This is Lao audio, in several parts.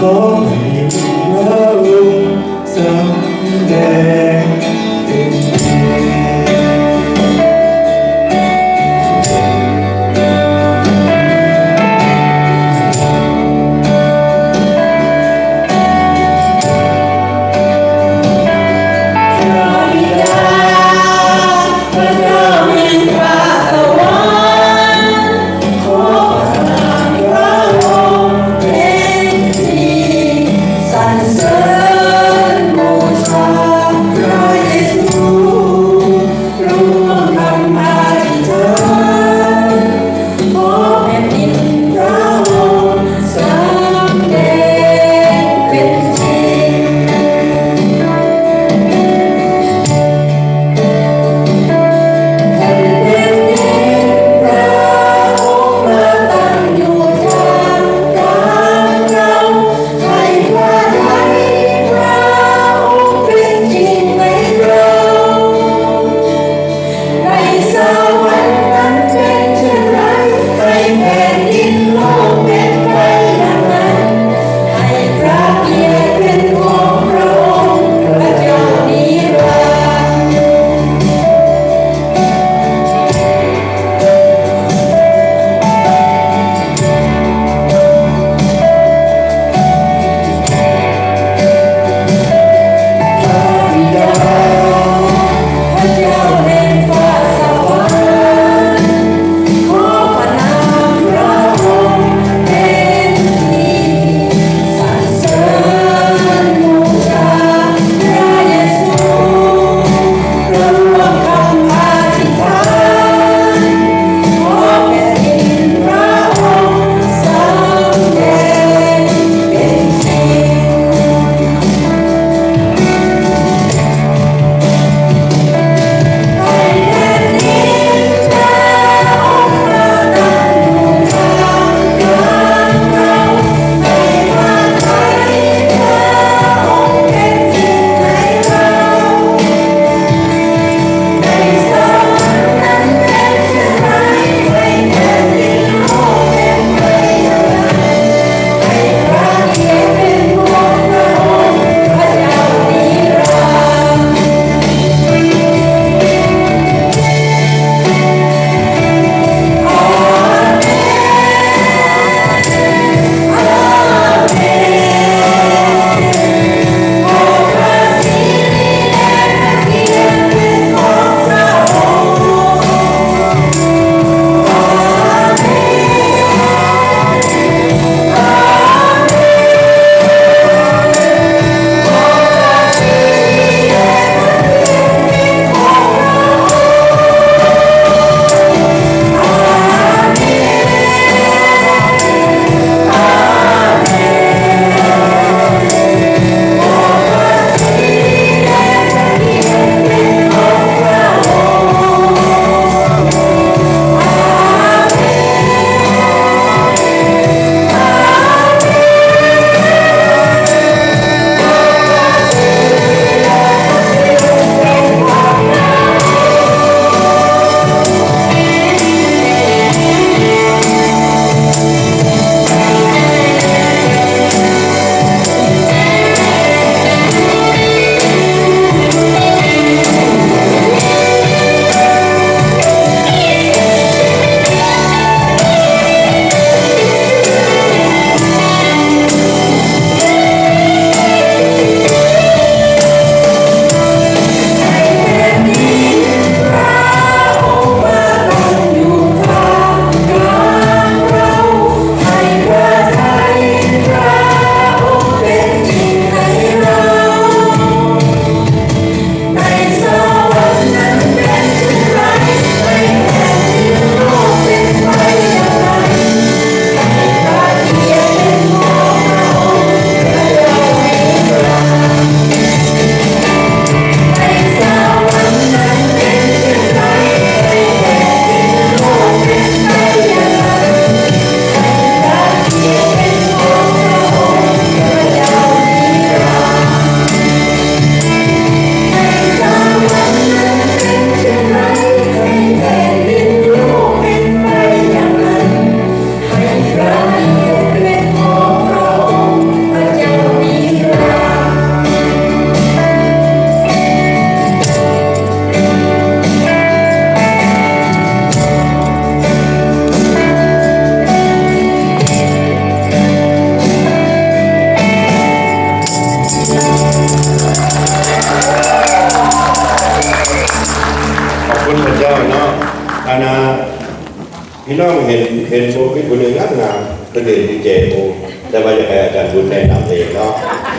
ຂໍໃຫ້ພະອົງສຳແດງເປັນເອກ ພະເຈົ້າແມ່ນຟ້າສະຫວັນ ຂໍປະທານພະອົງເປັນທີ່ ພີ່ນ້ອງເຫັນ ເຫັນຜູ້ ມີຜູ້ໜຶ່ງງາມໆ ເພິ່ນເປັນດີເຈໝູ່ ແຕ່ວ່າຢາກໃຫ້ອາຈານບຸນແນະນຳເອງເນາະ.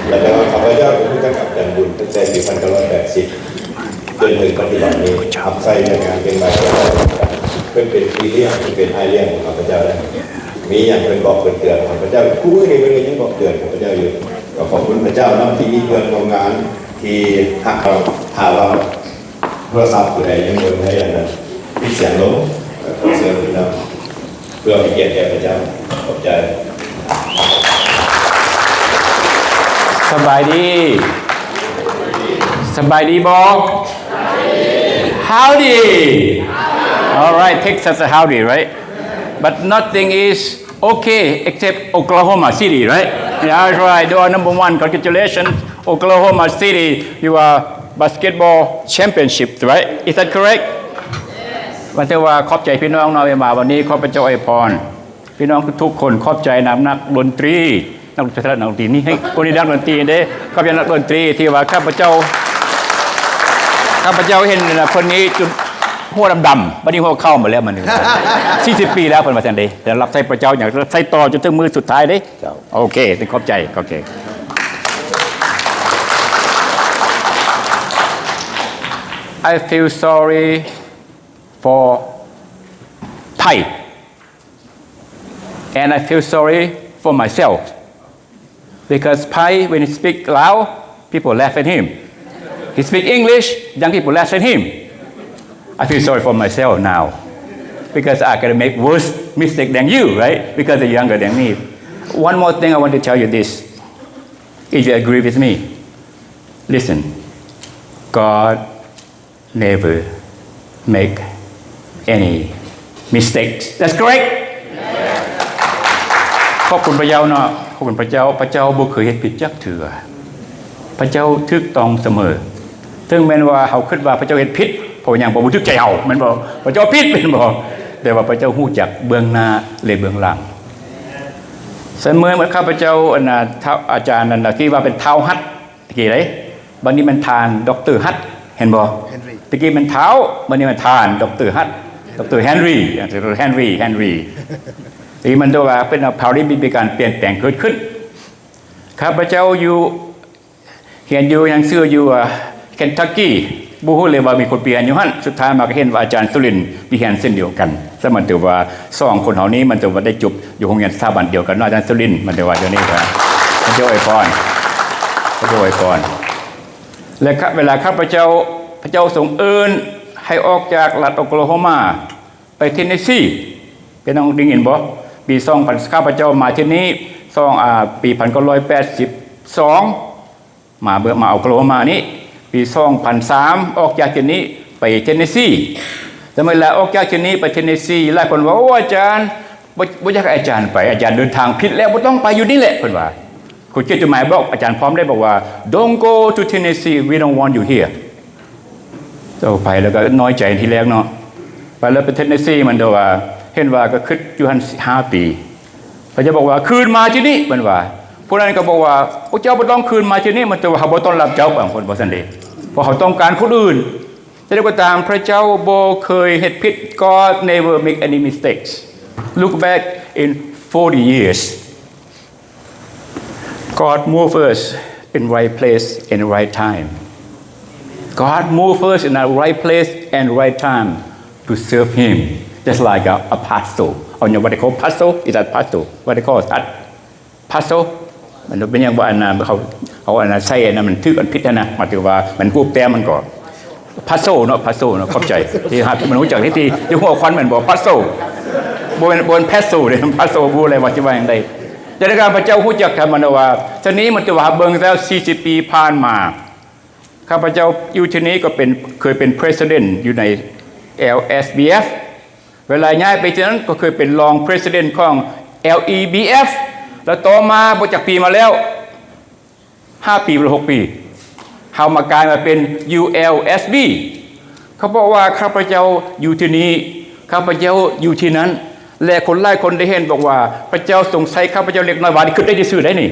ແລ້ວກໍຂ້າພະເຈົ້າກໍຮູ້ຈັກກັບອາຈານບຸນຕັ້ງແຕ່ປີໜຶ່ງພັນເກົ້າຮ້ອຍແປດສິບ ຈົນເຖິງປັດຈຸບັນນີ້ ຮັບໃຊ້ວຽກງານເປັນບາດເຈັບ. ເພິ່ນເປັນພີ່ລ້ຽງ ເພິ່ນເປັນອ້າຍລ້ຽງຂອງຂ້າພະເຈົ້າເດ້. ມີຫຍັງເພິ່ນບອກເພິ່ນເຕືອນຂ້າພະເຈົ້າ. ທຸກມື້ນີ້ເພິ່ນກໍຍັງບອກເຕືອນຂ້າພະເຈົ້າຢູ່. ກໍຂອບຄຸນພະເຈົ້ານຳທີ່ມີເພື່ອນຮ່ວມງານທີ່ຮັກເຮົາ. ຖ້າວ່າ ໂທລະສັບຜູ້ໃດຍັງບໍ່ໄດ້ອັນນັ້ນ ປິດສຽງລົງ. ເອີ ຂໍເຊີນພີ່ນ້ອງ ເພື່ອໃຫ້ກຽດແກ່ພະເຈົ້າ. ຂອບໃຈ. ສະບາຍດີ ສະບາຍດີບໍ່? Howdy. All right, Texas is howdy, right? But nothing is okay except Oklahoma City, right? Yeah, that's right. You are number one. Congratulations, Oklahoma City. You are basketball championship, right? Is that correct? ວ່າແຕ່ວ່າຂອບໃຈພີ່ນ້ອງເນາະ ທີ່ມາວັນນີ້. ຂໍພະເຈົ້າອວຍພອນພີ່ນ້ອງທຸກໆຄົນ. ຂອບໃຈນຳນັກດົນຕີ ນັກດົນຕີນີ້ ໃຫ້ຄົນນີ້ນັກດົນຕີເດ້. ຂອບໃຈນັກດົນຕີທີ່ວ່າຂ້າພະເຈົ້າ ຂ້າພະເຈົ້າເຫັນເພິ່ນນີ້ຈົນຫົວດຳໆ ບັດນີ້ຫົວຂາວໝົດແລ້ວ. ມັນສີ່ສິບປີແລ້ວ ເພິ່ນວ່າຊັ້ນເດ້. ແຕ່ຮັບໃຊ້ພະເຈົ້າ ຍັງຮັບໃຊ້ຕໍ່ຈົນເຖິງມື້ສຸດທ້າຍເດ້. ເຈົ້າ. ໂອເຄ ຂອບໃຈ. ໂອເຄ. I feel sorry for Pai, and I feel sorry for myself, because Pai, when he speak Lao, people laugh at him. He speak English, young people laugh at him. I feel sorry for myself now, because I can make worse mistake than you, right? Because you're younger than me. One more thing I want to tell you this, if you agree with me. Listen, God never make any mistakes. That's correct. ຂອບຄຸນພະເຈົ້າເນາະ. ຂອບຄຸນພະເຈົ້າ. ພະເຈົ້າບໍ່ເຄີຍເຮັດຜິດຈັກເທື່ອ. ພະເຈົ້າຖືກຕ້ອງສະເໝີ. ເຖິງແມ່ນວ່າເຮົາຄິດວ່າພະເຈົ້າເຮັດຜິດ ເພາະຫຍັງ? ເພາະບໍ່ຖືກໃຈເຮົາ ແມ່ນບໍ່? ພະເຈົ້າຜິດ ແມ່ນບໍ່? ແຕ່ວ່າພະເຈົ້າຮູ້ຈັກເບື້ອງໜ້າ ແລະ ເບື້ອງຫຼັງ. ສະເໝີເມື່ອຂ້າພະເຈົ້າ ອັນນ່າ ທ້າວ ອາຈານ ອັນນ່າ ທີ່ວ່າເປັນທ້າວຮັດ ຕະກີ້ເດ້ ບັດນີ້ແມ່ນທ່ານ ດອກເຕີ ຮັດ ເຫັນບໍ່? ແຮນຣີ ຕະກີ້ແມ່ນທ້າວ ບັດນີ້ແມ່ນທ່ານ ດອກເຕີ ຮັດ ດອກເຕີ ແຮນຣີ ແຮນຣີ ແຮນຣີ ທີ່ມັນຕົວວ່າເປັນ Paris ມີ ມີການປ່ຽນແປງເກີດຂຶ້ນ. ຂ້າພະເຈົ້າຢູ່ ຮຽນຢູ່ ຮຽນໜັງສືຢູ່ ເອີ Kentucky ບໍ່ຮູ້ເລີຍວ່າມີຄົນໄປຮຽນຢູ່ຫັ້ນ. ສຸດທ້າຍມາກໍເຫັນວ່າອາຈານສຸລິນໄປຮຽນເຊັ່ນດຽວກັນ. ສະມັນຖືວ່າສອງຄົນເຮົານີ້ມັນຖືວ່າໄດ້ຈົບຢູ່ໂຮງຮຽນສະຖາບັນດຽວກັນເນາະ ອາຈານສຸລິນ. ມັນຖືວ່າດຽວນີ້ກໍພະເຈົ້າອວຍພອນ ພະເຈົ້າອວຍພອນ. ແລະ ເວລາຂ້າພະເຈົ້າ ພະເຈົ້າຊົງເອີ້ນໃຫ້ອອກຈາກລັດໂອໂກລາໂຮມາໄປເທນເນຊີ ພີ່ນ້ອງໄດ້ຍິນບໍ່? ປີສອງພັນ ຂ້າພະເຈົ້າມາທີ່ນີ້ ສອງ ອາ ປີໜຶ່ງພັນເກົ້າຮ້ອຍແປດສິບສອງ ມາເບິ່ງ ມາເອົາໂກລາໂຮມານີ້ ປີສອງພັນສາມ ອອກຈາກທີ່ນີ້ໄປເທນເນຊີ. ແຕ່ເວລາອອກຈາກທີ່ນີ້ໄປເທນເນຊີ ຫຼາຍຄົນວ່າ ໂອ້ ອາຈານ ບໍ່ ບໍ່ຢາກໃຫ້ອາຈານໄປ ອາຈານເດີນທາງຜິດແລ້ວ ບໍ່ຕ້ອງໄປ ຢູ່ນີ້ແຫຼະ ເພິ່ນວ່າ. ຄົນຂຽນຈົດໝາຍບອກອາຈານພ້ອມໄດ້ ບອກວ່າ Don't go to Tennessee, we don't want you here. ເຈົ້າໄປແລ້ວກໍນ້ອຍໃຈທີແລກເນາະ ໄປແລ້ວໄປເທນເນຊີ ມັນເດວ່າ ເຫັນວ່າກໍຄິດຢູ່ຫັ້ນຫ້າປີ ເຂົາຈະບອກວ່າ ຄືນມາທີ່ນີ້ ມັນວ່າ. ຜູ້ນັ້ນກໍບອກວ່າ ໂອ້ ເຈົ້າບໍ່ຕ້ອງຄືນມາທີ່ນີ້ ມັນເດວ່າ ເຮົາບໍ່ຕ້ອນຮັບເຈົ້າ ບາງຄົນວ່າຊັ້ນເດ້ ເພາະເຮົາຕ້ອງການຄົນອື່ນ. ແຕ່ໃດກໍຕາມ ພະເຈົ້າບໍ່ເຄີຍເຮັດຜິດ. God never make any mistakes. Look back in forty years. God move us in right place and right time. God move us in the right place and right time to serve Him, just like a, a puzzle. ເອົາຫຍັງ what they call puzzle? Is that puzzle? What they call that? Puzzle? ມັນເປັນຫຍັງວ່າ ອັນນ່າ ເຂົາ ເຂົາ ອັນນ່າ ໃສ່ອັນນັ້ນ ມັນຖືກອັນຜິດຫັ້ນນະ ໝາຍເຖິງວ່າມັນຮູບແຕ້ມມັນກໍ puzzle ເນາະ puzzle ເນາະ. ຂອບໃຈທີ່ຮັບ ມັນຮູ້ຈັກທີ່ ທີ່ຫົວຄວັນແມ່ນບໍ່ puzzle ບໍ່ແມ່ນ ບໍ່ແມ່ນ pencil ເດ້ puzzle ບໍ່ຮູ້ເລີຍວ່າຊິວ່າຫຍັງໃດ. ແຕ່ໃນການພະເຈົ້າຮູ້ຈັກກັນ ມັນວ່າ ຊະນີ້ມັນຈະວ່າເບິ່ງແລ້ວ ສີ່ສິບປີຜ່ານມາ ຂ້າພະເຈົ້າຢູ່ທີ່ນີ້ກໍເປັນ ເຄີຍເປັນ president ຢູ່ໃນ ແອລ ເອສ ບີ ເອັຟ ເວລາຍ້າຍໄປທີ່ນັ້ນ ກໍເຄີຍເປັນ rong president ຂອງ ແອລ ອີ ບີ ເອັຟ ແລ້ວຕໍ່ມາບໍ່ຈັກປີມາແລ້ວ ຫ້າປີ ຫຼື ຫົກປີ ເຮົາມາກາຍມາເປັນ ULSB. ເຂົາບອກວ່າ ຂ້າພະເຈົ້າຢູ່ທີ່ນີ້ ຂ້າພະເຈົ້າຢູ່ທີ່ນັ້ນ ແລະ ຄົນຫຼາຍຄົນໄດ້ເຫັນບອກວ່າ ພະເຈົ້າຊົງໃຊ້ຂ້າພະເຈົ້າເລັກນ້ອຍວ່າ ນີ້ຄິດໄດ້ຊື່ໆໄດ໋ນີ້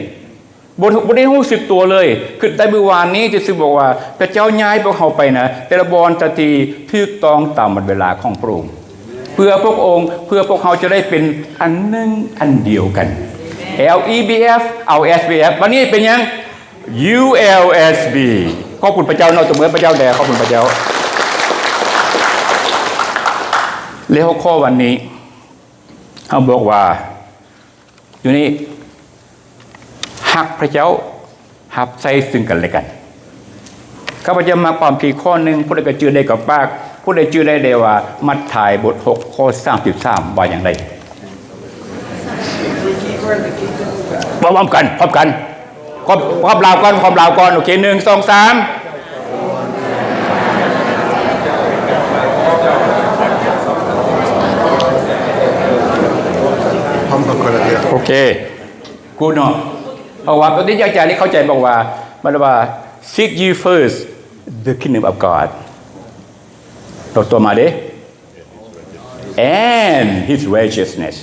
ບໍ່ ບໍ່ໄດ້ຮູ້ສຶກຕົວເລີຍ ຄິດໄດ້ມື້ວານນີ້ຊື່ໆ ບອກວ່າ ພະເຈົ້າຍ້າຍພວກເຮົາໄປນະ ແຕ່ລະບ່ອນ ສະຖານທີ່ຖືກຕ້ອງຕາມວັນເວລາຂອງພະອົງ. ເພື່ອພະອົງ, ເພື່ອພວກເຮົາຈະໄດ້ເປັນອັນໜຶ່ງອັນດຽວກັນ. L E B F, L S B F, ບັດນີ້ເປັນຫຍັງ? U L S B. ຂອບຄຸນພະເຈົ້າເນາະ, ຕົບມືໃຫ້ພະເຈົ້າແດ່, ຂອບຄຸນພະເຈົ້າ. ແລະຫົວຂໍ້ວັນນີ້ ເຮົາບອກວ່າ ຢູ່ນີ້ ຮັກພະເຈົ້າ, ຮັບໃຊ້ຊຶ່ງກັນແລະກັນ. ຂ້າພະເຈົ້າມັກຄວາມທີ່ຂໍ້ໜຶ່ງ, ຜູ້ໃດກໍຈື່ໄດ້ກໍປາກ, ຜູ້ໃດຈື່ໄດ້ໄດ້ວ່າ ມັດທາຍບົດຫົກ ຂໍ້ສາມສິບສາມ ວ່າຫຍັງໃດ? ເວົ້າພ້ອມກັນ, ພ້ອມກັນ. ຄວາມ, ຄວາມລາວກ່ອນ, ຄວາມລາວກ່ອນ. ໂອເຄ, ໜຶ່ງ ສອງ ສາມ. ພ້ອມກັນຄົນລະເທື່ອ. ໂອເຄ, ກູດເນາະ. ເພາະວ່າຕົວນີ້ອາຈານນີ້ເຂົ້າໃຈບອກວ່າ, ມັນວ່າ Seek ye first the kingdom of God. ຕໍ່, ຕໍ່ມາເດ້. And his righteousness.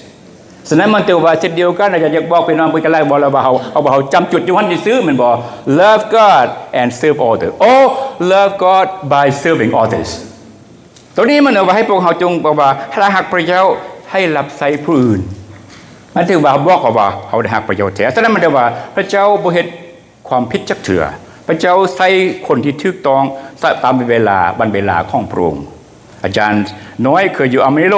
ສະນັ້ນມັນຖືວ່າເຊັ່ນດຽວກັນ, ອາຈານຢາກບອກພີ່ນ້ອງເພິ່ນກໍຫຼາຍບ່ອນແລ້ວວ່າເຮົາ, ເຮົາ, ເຮົາຈຳຈຸດຢູ່ຫັ້ນຊື່ໆ ແມ່ນບໍ່? Love God and serve others. Or love God by serving others. ຕົວນີ້ມັນເອົາໄວ້ໃຫ້ພວກເຮົາຈົ່ງບອກວ່າ ຖ້າຮັກພະເຈົ້າ, ໃຫ້ຮັບໃຊ້ຜູ້ອື່ນ. ມັນຖືວ່າບອກເຮົາວ່າເຮົາໄດ້ຮັກພະເຈົ້າແທ້. ສະນັ້ນມັນຖືວ່າພະເຈົ້າບໍ່ເຮັດ ຄວາມຜິດຈັກເທື່ອ. ພະເຈົ້າໃຊ້ຄົນທີ່ຖືກຕ້ອງຕາມເວລາ, ວັນເວລາຂອງພະອົງ. ອາຈານນ້ອຍເຄີຍຢູ່ອາມາເນໂລ,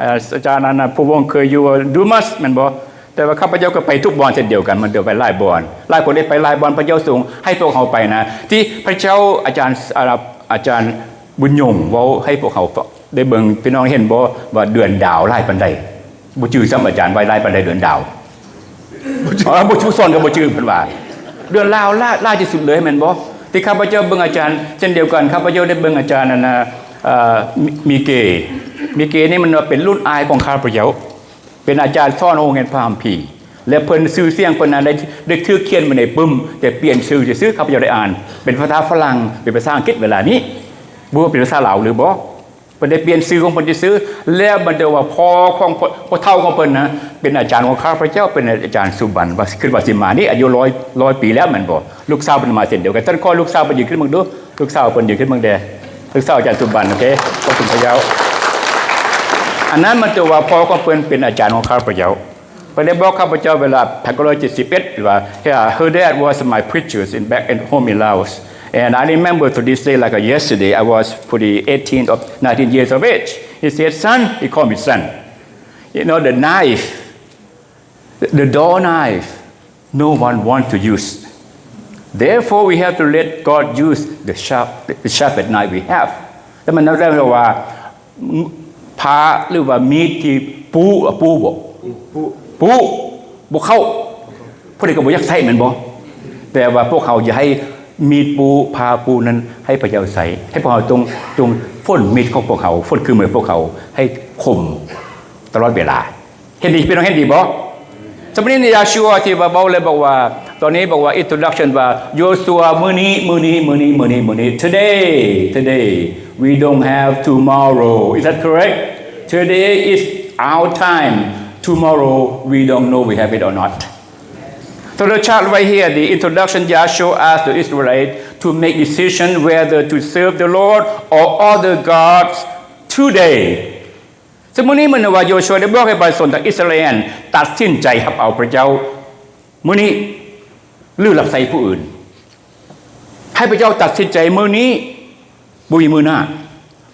ອາຈານອັນນະ ພູວົງເຄີຍຢູ່ດູມັສ ແມ່ນບໍ່? ແຕ່ວ່າຂ້າພະເຈົ້າກໍໄປທຸກບ່ອນເຊັ່ນດຽວກັນ, ມັນໄດ້ໄປຫຼາຍບ່ອນ. ຫຼາຍຄົນໄດ້ໄປຫຼາຍບ່ອນ, ພະເຈົ້າສົ່ງໃຫ້ພວກເຮົາໄປນະ. ທີ່ພະເຈົ້າ, ອາຈານ, ອາ, ອາຈານບຸນຍົງເວົ້າໃຫ້ພວກເຮົາໄດ້ເບິ່ງ, ພີ່ນ້ອງເຫັນບໍ່ວ່າເດືອນດາວຫຼາຍປານໃດ? ບໍ່ຈື່ຊ້ຳ ອາຈານວ່າຫຼາຍປານໃດເດືອນດາວ. ບໍ່ຈື່ ເອີ ບໍ່ຈື່ ສອນກໍບໍ່ຈື່ ເພິ່ນວ່າ ເດືອນດາວຫຼາຍ ຫຼາຍທີ່ສຸດເລີຍແມ່ນບໍ່? ທີ່ຂ້າພະເຈົ້າເບິ່ງອາຈານເຊັ່ນດຽວກັນ, ຂ້າພະເຈົ້າໄດ້ເບິ່ງອາຈານ ອັນນະ ເອີ ມີເກ ມີເກນີ້ມັນວ່າເປັນລຸ້ນອ້າຍຂອງຂ້າພະເຈົ້າ, ເປັນອາຈານສອນໂຮງຮຽນພະຄຳພີ ແລະ ເພິ່ນ ຊື່ສຽງເພິ່ນນະ ໄດ້ ໄດ້ຖືກຂຽນໄວ້ໃນປຶ້ມ ແຕ່ປ່ຽນຊື່ຊື່ໆ. ຂ້າພະເຈົ້າໄດ້ອ່ານ ເປັນພາສາຝຣັ່ງ ເປັນພາສາອັງກິດເວລານີ້, ບໍ່ຮູ້ເປັນພາສາລາວຫຼືບໍ່? ເພິ່ນໄດ້ປ່ຽນຊື່ຂອງເພິ່ນຊື່ໆ ແລ້ວບັດດາວ່າພໍ່ຂອງ ພໍ່ເຖົ້າຂອງເພິ່ນນະ ເປັນອາຈານຂອງຂ້າພະເຈົ້າ, ເປັນອາຈານສຸບັນ ວ່າ ຄິດວ່າຊິມານີ້ ອາຍຸຮ້ອຍ ຮ້ອຍປີແລ້ວແມ່ນບໍ່? ລູກສາວເພິ່ນມາເຊັ່ນດຽວກັນ. ທ່ານຂໍລູກສາວເພິ່ນຢືນຂຶ້ນເບິ່ງດູ, ລູກສາວເພິ່ນຢືນຂຶ້ນເບິ່ງແດ່, ລູກສາວອາຈານສຸບັນ. ໂອເຄ ຂອບຄຸນພະເຈົ້າ. ອັນນັ້ນມັນຖືວ່າພໍ່ຂອງເພິ່ນເປັນອາຈານຂອງຂ້າພະເຈົ້າ. ເພິ່ນໄດ້ບອກຂ້າພະເຈົ້າເວລາພັນເກົ້າຮ້ອຍເຈັດສິບເອັດ ວ່າ Her dad was my preacher in back at home in Laos, and I remember to this day like yesterday. I was probably eighteen or nineteen years of age. He said, "Son," he called me son, "you know, the knife, the dull knife, no one want to use. Therefore, we have to let God use the sharp, the sharpest knife we have." ແລ້ວມັນໄດ້ວ່າ ພາ ຫຼືວ່າມີດທີ່ປູ້ ປູ້ບໍ່? ປູ້ ບໍ່ເຂົ້າ. ຜູ້ໃດກໍບໍ່ຢາກໃຊ້ແມ່ນບໍ່? ແຕ່ວ່າພວກເຮົາຢ່າໃຫ້ມີດປູ້ ພາປູ້ນັ້ນໃຫ້ພະເຈົ້າໃຊ້. ໃຫ້ພວກເຮົາຈົ່ງ ຈົ່ງຝົນມີດຂອງພວກເຮົາ, ຝົນເຄື່ອງມືພວກເຮົາໃຫ້ຄົມຕະຫຼອດເວລາ. ເຫັນດີ ພີ່ນ້ອງເຫັນດີບໍ່? ສະບັບນີ້ ຢາຊູອາ ທີ່ວ່າເວົ້າແລ້ວບອກວ່າ ຕອນນີ້ບອກວ່າ introduction ວ່າ ໂຢຊູອາ ມື້ນີ້ ມື້ນີ້ ມື້ນີ້ ມື້ນີ້ ມື້ນີ້ today, today, we don't have tomorrow. Is that correct? Today is our time. Tomorrow, we don't know we have it or not. So the chart right here, the introduction, Yahshua asked the Israelite to make decision whether to serve the Lord or other gods today. ຊຶ່ງມື້ນີ້ມັນວ່າໂຢຊູອາໄດ້ບອກໃຫ້ປະຊາຊົນທາງອິດສະຣາແອນຕັດສິນໃຈຮັບເອົາພະເຈົ້າມື້ນີ້ ຫຼື ຮັບໃຊ້ຜູ້ອື່ນ. ໃຫ້ພະເຈົ້າຕັດສິນໃຈມື້ນີ້, ບໍ່ມີມື້ໜ້າ.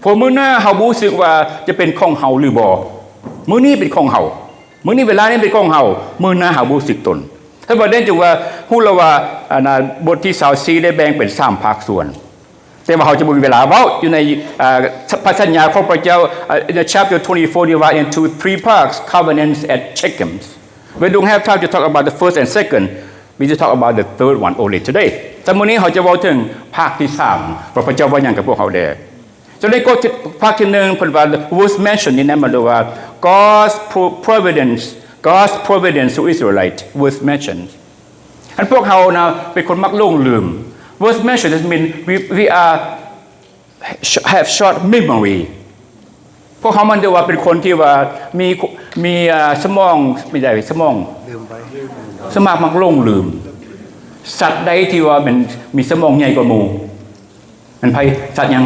ເພາະມື້ໜ້າເຮົາບໍ່ຮູ້ສຶກວ່າຈະເປັນຂອງເຮົາຫຼືບໍ່. ມື້ນີ້ເປັນຂອງເຮົາ, ມື້ນີ້ເວລານີ້ເປັນຂອງເຮົາ, ມື້ໜ້າເຮົາບໍ່ຮູ້ສຶກຕົນ. ທ່ານວ່າເດ້ ຈຶ່ງວ່າຮູ້ແລ້ວວ່າ ອັນນະ ບົດທີຊາວສີ່ໄດ້ແບ່ງເປັນສາມພາກສ່ວນ. ແຕ່ວ່າເຮົາຈະບໍ່ມີເວລາເວົ້າຢູ່ໃນ ເອີ ພະສັນຍາຂອງພະເຈົ້າ ເອີ in the chapter twenty-four, divide into three parts, covenants and chechems. We don't have time to talk about the first and second. We just talk about the third one only today. ແຕ່ມື້ນີ້ເຮົາຈະເວົ້າເຖິງພາກທີສາມ ວ່າພະເຈົ້າວ່າຫຍັງກັບພວກເຮົາແດ່. ຈະໄດ້ກໍພາກທີໜຶ່ງ ເພິ່ນວ່າ was mentioned in ນັ້ນ ໝາຍເຖິງວ່າ God's pro-, providence, God's providence to Israelite was mentioned. ອັນພວກເຮົານະເປັນຄົນມັກຫຼົງລືມ. Was mentioned, that mean we, we are, have short memory. ພວກເຮົາມັນຈະວ່າເປັນຄົນທີ່ວ່າມີ ມີ ເອີ ສະໝອງ ມີໃດສະໝອງ ສະໝອງມັກຫຼົງລືມ. ສັດໃດທີ່ວ່າແມ່ນມີສະໝອງໃຫຍ່ກວ່າໝູ່? ມັນໃຜ? ສັດຫຍັງ?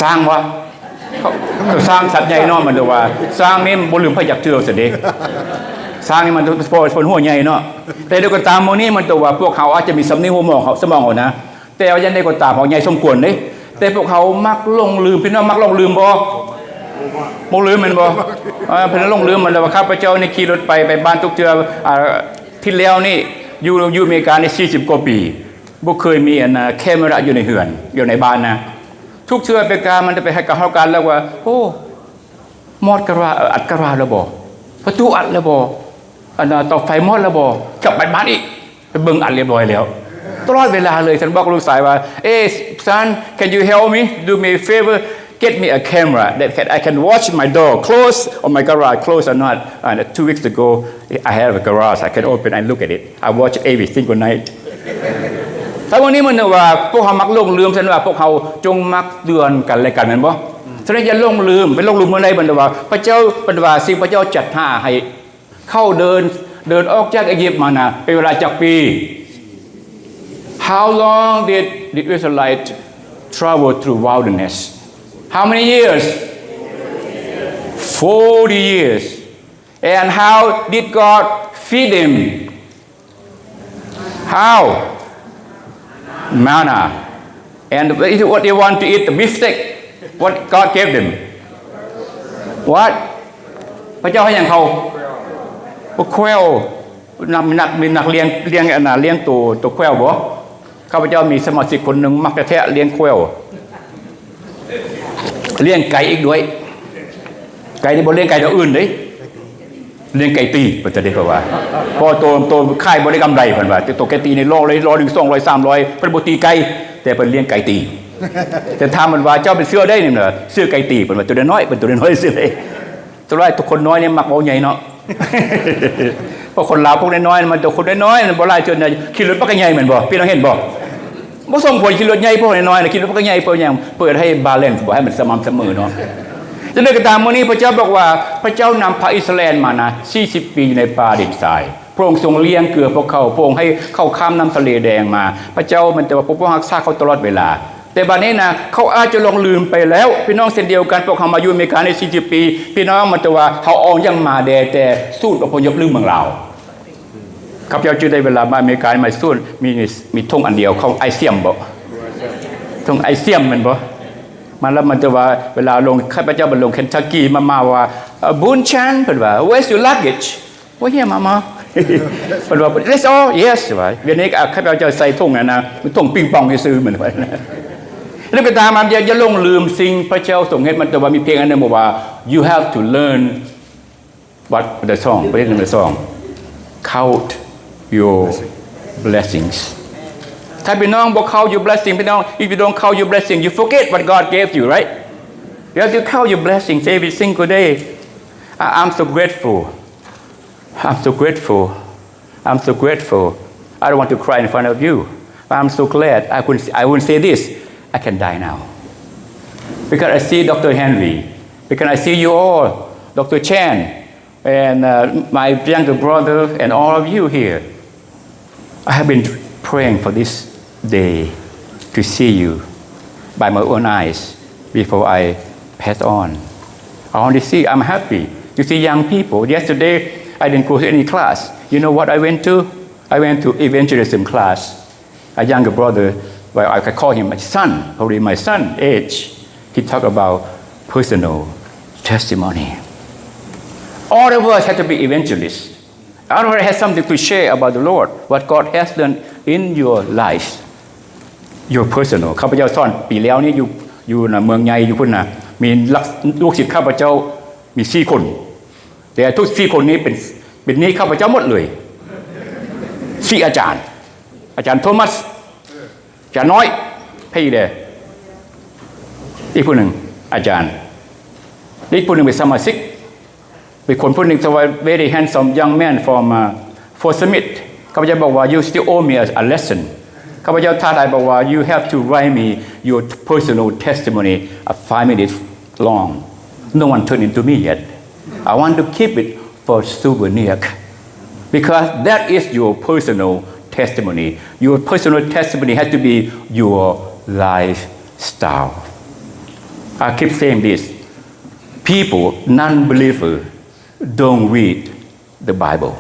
ຊ້າງວະ? ເຂົາ ເຂົາສ້າງສັດໃຫຍ່ເນາະ ມັນແຕ່ວ່າຊ້າງນີ້ບໍ່ລືມໃຜຈັກເທື່ອຊັ້ນເດ້. ຊ້າງນີ້ມັນ ເພາະເພິ່ນຫົວໃຫຍ່ເນາະ. ແຕ່ໃດກໍຕາມ ມື້ນີ້ມັນແຕ່ວ່າພວກເຮົາອາດຈະມີສຳນີຫົວໝອງເຮົາ ສະໝອງເຮົານະ ແຕ່ວ່າຢ່າງໃດກໍຕາມ ເຮົາໃຫຍ່ສົມຄວນເດ້. ແຕ່ພວກເຮົາມັກຫຼົງລືມ. ພີ່ນ້ອງມັກຫຼົງລືມບໍ່? ບໍ່ລືມແມ່ນບໍ່? ເອີ ເພິ່ນຫຼົງລືມ. ມັນແຕ່ວ່າຂ້າພະເຈົ້ານີ້ຂີ່ລົດໄປ ໄປບ້ານທຸກເທື່ອ. ອາ ທິດແລ້ວນີ້ ຢູ່ ຢູ່ອາເມລິການີ້ສີ່ສິບກວ່າປີ ບໍ່ເຄີຍມີອັນນາ ແຄເມຣາຢູ່ໃນເຮືອນ ຢູ່ໃນບ້ານນະ. ທຸກເທື່ອໄປການ ມັນຈະໄປໃຫ້ການເຮົາການແລ້ວວ່າ ໂອ້ ມອດກະລາ ເອີ ອັດກະລາແລ້ວບໍ່? ປະຕູອັດແລ້ວບໍ່? ອັນນາ ເຕົາໄຟມອດແລ້ວບໍ່? ກັບໄປບ້ານອີກ ໄປເບິ່ງອັດລຽບຮ້ອຍແລ້ວ. ຕະຫຼອດເວລາເລີຍ. ສັນບອກລູກຊາຍວ່າ Hey son, can you help me? Do me a favor, get me a camera that can, I can watch my door close or my garage close or not. And two weeks ago, I have a garage, I can open and look at it. I watch every single night. ແຕ່ວັນນີ້ມັນວ່າພວກເຮົາມັກຫຼົງລືມ. ສະນັ້ນວ່າພວກເຮົາຈົ່ງມັກເຕືອນກັນແລະກັນ ແມ່ນບໍ່? ສະນັ້ນຢ່າຫຼົງລືມ. ໄປຫຼົງລືມເມື່ອໃດ? ເພິ່ນວ່າ ພະເຈົ້າ ເພິ່ນວ່າ ສິ່ງພະເຈົ້າຈັດຫາໃຫ້ເຂົາເດີນ ເດີນອອກຈາກອີຢິບມານະ ເປັນເວລາຈັກປີ? How long did the Israelite travel through wilderness? How many years? Forty years. And how did God feed them? How? Manna. And what they want to eat, the beefsteak. What God gave them? What? ພະເຈົ້າໃຫ້ຫຍັງເຂົາ? ໂອ້ ແຄວ. ນັກ ມີນັກ ມີນັກລ້ຽງ ລ້ຽງອັນນະ ລ້ຽງໂຕ ໂຕແຄວບໍ່? ຂ້າພະເຈົ້າມີສະມາຊິກຄົນໜຶ່ງມັກແທ້ໆລ້ຽງແຄວ ລ້ຽງໄກ່ອີກດ້ວຍ. ໄກ່ນີ້ບໍ່ລ້ຽງໄກ່ຕົວອື່ນເດ້ ລ້ຽງໄກ່ຕີ ເພິ່ນຈະໄດ້ ເພາະວ່າ ເພາະໂຕ ໂຕຂາຍບໍ່ໄດ້ກຳໄລ ເພິ່ນວ່າ. ແຕ່ໂຕໄກ່ຕີນີ້ ໂລ ໂລໜຶ່ງສອງຮ້ອຍ ສາມຮ້ອຍ ເພິ່ນບໍ່ຕີໄກ່ ແຕ່ເພິ່ນລ້ຽງໄກ່ຕີ. ແຕ່ຖາມມັນວ່າ ເຈົ້າເປັນເສື້ອໃດນີ້ນະ? ເສື້ອໄກ່ຕີ ເພິ່ນວ່າ. ໂຕນ້ອຍໆ ເພິ່ນ ໂຕນ້ອຍໆ ຊື່ເດ້. ສ່ວນຫຼາຍຄົນນ້ອຍນີ້ມັກເວົ້າໃຫຍ່ເນາະ ເພາະຄົນລາວພວກນ້ອຍໆ ມັນໂຕຄົນນ້ອຍໆ ບໍ່ຫຼາຍ ສ່ວນໃຫຍ່ຂີ່ລົດບັກໃຫຍ່ແມ່ນບໍ່? ພີ່ນ້ອງເຫັນບໍ່? ບໍ່ສົມຄວນຂີ່ລົດໃຫຍ່ພວກນ້ອຍໆ ຂີ່ລົດບັກໃຫຍ່ເພື່ອຫຍັງ? ເພື່ອໃຫ້ບາແລນ ບໍ່ໃຫ້ມັນສະໝ່ຳສະເໝີເນາະ. ຈັ່ງໃດກໍຕາມ ມື້ນີ້ພະເຈົ້າບອກວ່າ ພະເຈົ້ານຳພະອິດສະຣາເອນມານະ ສີ່ສິບປີຢູ່ໃນປ່າດິນຊາຍ. ພະອົງຊົງລ້ຽງເກືອພວກເຂົາ, ພະອົງໃຫ້ເຂົາຂ້າມນ້ຳທະເລແດງມາ. ພະເຈົ້າແມ່ນແຕ່ວ່າປົກປັກຮັກສາເຂົາຕະຫຼອດເວລາ. ແຕ່ບາດນີ້ນະ ເຂົາອາດຈະຫຼົງລືມໄປແລ້ວ. ພີ່ນ້ອງເຊັ່ນດຽວກັນ, ພວກເຮົາມາຢູ່ອາເມລິກາໃນສີ່ສິບປີ, ພີ່ນ້ອງ ມັນແຕ່ວ່າເຮົາເອົາຫຍັງມາແດ່ແຕ່ສູນອະພະຍົບຫຼືເມືອງລາວ. ຂ້າພະເຈົ້າຈື່ໄດ້ເວລາມາອາເມລິກາ ມາສູນ ມີ ມີ ມີຖົງອັນດຽວ ຂອງໄອຊຽມບໍ? ຖົງໄອຊຽມແມ່ນບໍ? ມາແລ້ວມັນແຕ່ວ່າເວລາລົງ ຂ້າພະເຈົ້າໄປລົງເຄນທັກກີ ມາ ມາວ່າ ເອີ ບຸນແຊນ ເພິ່ນວ່າ Where's your luggage? Well, here, Mama. ເພິ່ນວ່າ That's all? Yes ວ່າ. ວຽກນີ້ ອາ ຂ້າພະເຈົ້າໃສ່ຖົງນັ້ນນະ ຖົງປິງປອງຊື່ໆ ມັນວ່າ. ແລ້ວກໍຕາມມາ ຢ່າ ຢ່າຫຼົງລືມສິ່ງພະເຈົ້າຊົງເຮັດ. ມັນແຕ່ວ່າມີເພງອັນໜຶ່ງບອກວ່າ You have to learn what the song, what is the song? Count your blessings. ຖ້າພີ່ນ້ອງບໍ່ count your blessing, ພີ່ນ້ອງ if you don't count your blessing, you forget what God gave you, right? You have to count your blessings every single day. I, I'm so grateful. I'm so grateful. I'm so grateful. I don't want to cry in front of you. But I'm so glad. I couldn't, I wouldn't say this. I can die now. Because I see Doctor Henry. Because I see you all, Doctor Chan, and, uh, my younger brother, and all of you here. I have been praying for this day to see you by my own eyes before I pass on. I want to see, I'm happy to see young people. Yesterday, I didn't go to any class. You know what I went to? I went to evangelism class. A younger brother, well, I call him my son, probably my son age. He talked about personal testimony. All of us have to be evangelists. Everybody has something to share about the Lord, what God has done in your life, your personal. ຂ້າພະເຈົ້າສອນປີແລ້ວນີ້ຢູ່ ຢູ່ນະເມືອງໃຫຍ່ຢູ່ພຸ້ນນະ ມີລັກ ລູກສິດຂ້າພະເຈົ້າມີສີ່ຄົນ ແຕ່ທຸກສີ່ຄົນນີ້ເປັນ ເປັນໜີ້ຂ້າພະເຈົ້າໝົດເລີຍ ສີ່ອາຈານ ອາຈານໂທມັສ ອາຈານນ້ອຍ ໃຜອີກແດ່? ອີກຜູ້ໜຶ່ງ ອາຈານ ອີກຜູ້ໜຶ່ງເປັນສະມາຊິກ ເປັນຄົນຜູ້ໜຶ່ງ very handsome young man from, uh, Fort Smith. ຂ້າພະເຈົ້າບອກວ່າ You still owe me a, a lesson. ຂ້າພະເຈົ້າທ້າທາຍບອກວ່າ You have to write me your personal testimony, uh, five minutes long. No one turned it to me yet. I want to keep it for souvenir. Because that is your personal testimony. Your personal testimony has to be your lifestyle. I keep saying this. People, non-believer, don't read the Bible,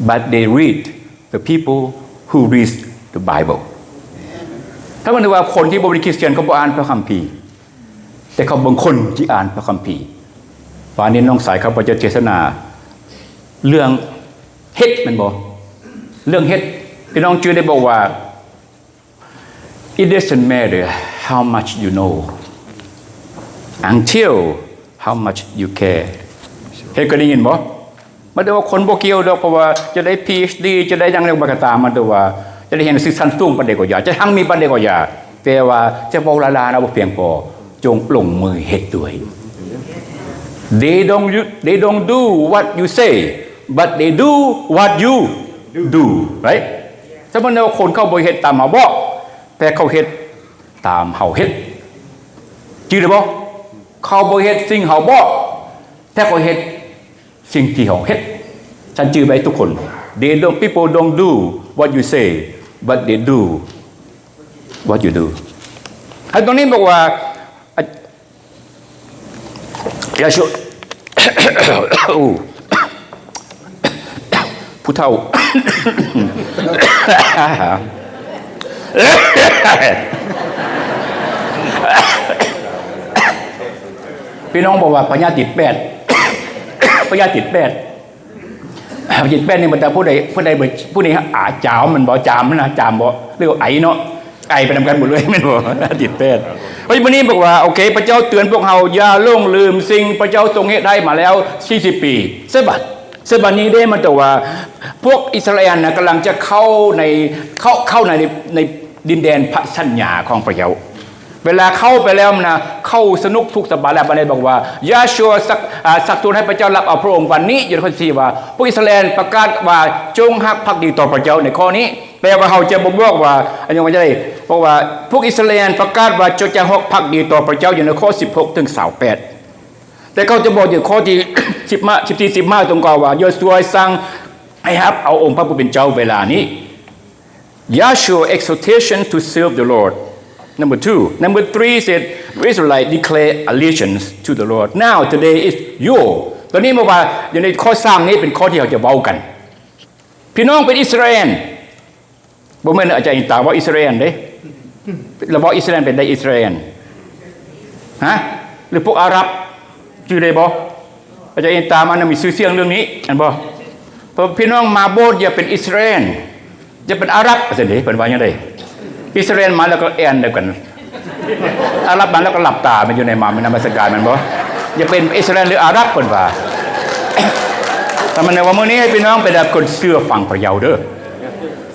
but they read the people who read the Bible. ຖ້າເປັນວ່າຄົນທີ່ບໍ່ເປັນຄຣິສຕຽນ ເຂົາບໍ່ອ່ານພະຄຳພີ, ແຕ່ເຂົາເບິ່ງຄົນທີ່ອ່ານພະຄຳພີ. ວານນີ້ນ້ອງຊາຍຂ້າພະເຈົ້າເທດສະໜາເລື່ອງເຮັດ ແມ່ນບໍ່? ເລື່ອງເຮັດ. ພີ່ນ້ອງຈື່ໄດ້ບໍ່ວ່າ It doesn't matter how much you know until how much you care. ເຮັດ ເຄີຍໄດ້ຍິນບໍ່? ມັນແຕ່ວ່າຄົນບໍ່ກ່ຽວດອກ ເພາະວ່າຈະໄດ້ ພີເອັດດີ ຈະໄດ້ຫຍັງແລ້ວກໍຕາມ, ມັນແຕ່ວ່າຈະໄດ້ຮຽນໜັງສືຊັ້ນສູງປານໃດກໍຢ່າ, ຈະຮັ່ງມີປານໃດກໍຢ່າ, ແຕ່ວ່າຈະເວົ້າຫຼາຍໆນະ ບໍ່ພຽງພໍ, ຈົ່ງລົງມືເຮັດດ້ວຍ. They don't, they don't do what you say, but they do what you do, right? ສະເໝີວ່າຄົນເຂົາບໍ່ເຮັດຕາມເຮົາບອກ, ແຕ່ເຂົາເຮັດຕາມເຮົາເຮັດ. ຈື່ໄດ້ບໍ່? ເຂົາບໍ່ເຮັດສິ່ງເຮົາບອກ, ແຕ່ເຂົາເຮັດສິ່ງທີ່ເຮົາເຮັດ. ຊັ້ນຈື່ໄວ້ທຸກຄົນ. They don't, people don't do what you say, but they do what you do. ໃນຕົງນີ້ບອກວ່າ ຢ່າຊວນ ຜູ້ເຖົ້າ ພີ່ນ້ອງບອກວ່າພະຍາດຕິດແປດ ພະຍາດຕິດແປດ ພະຍາດຕິດແປດນີ້ ມັນຈະຜູ້ໃດ ຜູ້ໃດ ຜູ້ນີ້ ອາ ຈາມ ແມ່ນບໍ່? ຈາມນະ ຈາມບໍ່? ຫຼືໄອເນາະ? ໄອໄປນຳກັນໝົດເລີຍແມ່ນບໍ່? ຕິດແປດ. ເພາະສະນັ້ນມື້ນີ້ບອກວ່າ ໂອເຄ ພະເຈົ້າເຕືອນພວກເຮົາ ຢ່າຫຼົງລືມສິ່ງພະເຈົ້າຊົງເຮັດໃຫ້ມາແລ້ວສີ່ສິບປີ. ສະບັດ ສະບັດນີ້ເດ້ ມັນແຕ່ວ່າພວກອິດສະຣາແອນນະ ກຳລັງຈະເຂົ້າໃນ ເຂົ້າ ເຂົ້າໃນ ໃນດິນແດນພະສັນຍາຂອງພະເຈົ້າ. ເວລາເຂົ້າໄປແລ້ວນະ ເຂົ້າສະໜຸກສຸກສະບາຍແລ້ວ. ບັດນີ້ບອກວ່າ ຢາຊວ ຊັກ ອາ ຊັກຊວນໃຫ້ພະເຈົ້າຮັບເອົາພະອົງວັນນີ້. ຢູ່ໃນຂໍ້ສິບສີ່ວ່າ ພວກອິດສະຣາແອນປະກາດວ່າ ຈົ່ງຮັກພັກດີຕໍ່ພະເຈົ້າໃນຂໍ້ນີ້. ແປວ່າເຮົາຈະບໍ່ບອກວ່າ ອັນນີ້ວ່າຈະໄດ້ ເພາະວ່າພວກອິດສະຣາແອນປະກາດວ່າ ເຈົ້າຈະຮັກພັກດີຕໍ່ພະເຈົ້າ ຢູ່ໃນຂໍ້ສິບຫົກເຖິງຊາວແປດ. ແຕ່ເຂົາຈະບອກຢູ່ຂໍ້ທີສິບຫ້າ ສິບສີ່ ສິບຫ້າ ຕົງເກົ່າວ່າ ຢາຊວສັ່ງໃຫ້ຮັບເອົາອົງພະຜູ້ເປັນເຈົ້າເວລານີ້. Yahshua exhortation to serve the Lord. Number two. Number three said, the Israelite declare allegiance to the Lord. Now, today is your. ຕອນນີ້ມາວ່າຢູ່ໃນຂໍ້ສ້າງນີ້ເປັນຂໍ້ທີ່ເຮົາຈະເວົ້າກັນ. ພີ່ນ້ອງເປັນອິດສະຣາແອນ ບໍ່ແມ່ນອາຈານອິນຕາເວົ້າອິດສະຣາແອນເດ້. ລະເວົ້າອິດສະຣາແອນເປັນໃດ? ອິດສະຣາແອນ ຮະ? ຫຼືພວກອາຣັບ? ຈື່ໄດ້ບໍ່? ອາຈານອິນຕາມັນມີຊື່ສຽງເລື່ອງນີ້ ແມ່ນບໍ່? ເພາະພີ່ນ້ອງມາໂບດ ຢ່າເປັນອິດສະຣາແອນ ຢ່າເປັນອາຣັບ ວ່າຊັ້ນເດ້. ເພິ່ນວ່າຫຍັງໃດ? ອິດສະຣາແອນມາແລ້ວກໍແອນດຽວກັນ ອາຣັບມາແລ້ວກໍຫຼັບຕາ ແມ່ນຢູ່ໃນມາ ແມ່ນນະມັດສະການ ແມ່ນບໍ່? ຢ່າເປັນອິດສະຣາແອນ ຫຼືອາຣັບ ເພິ່ນວ່າ. ແຕ່ມັນວ່າມື້ນີ້ໃຫ້ພີ່ນ້ອງເປັນຄົນເຊື່ອຟັງພະເຈົ້າເດີ.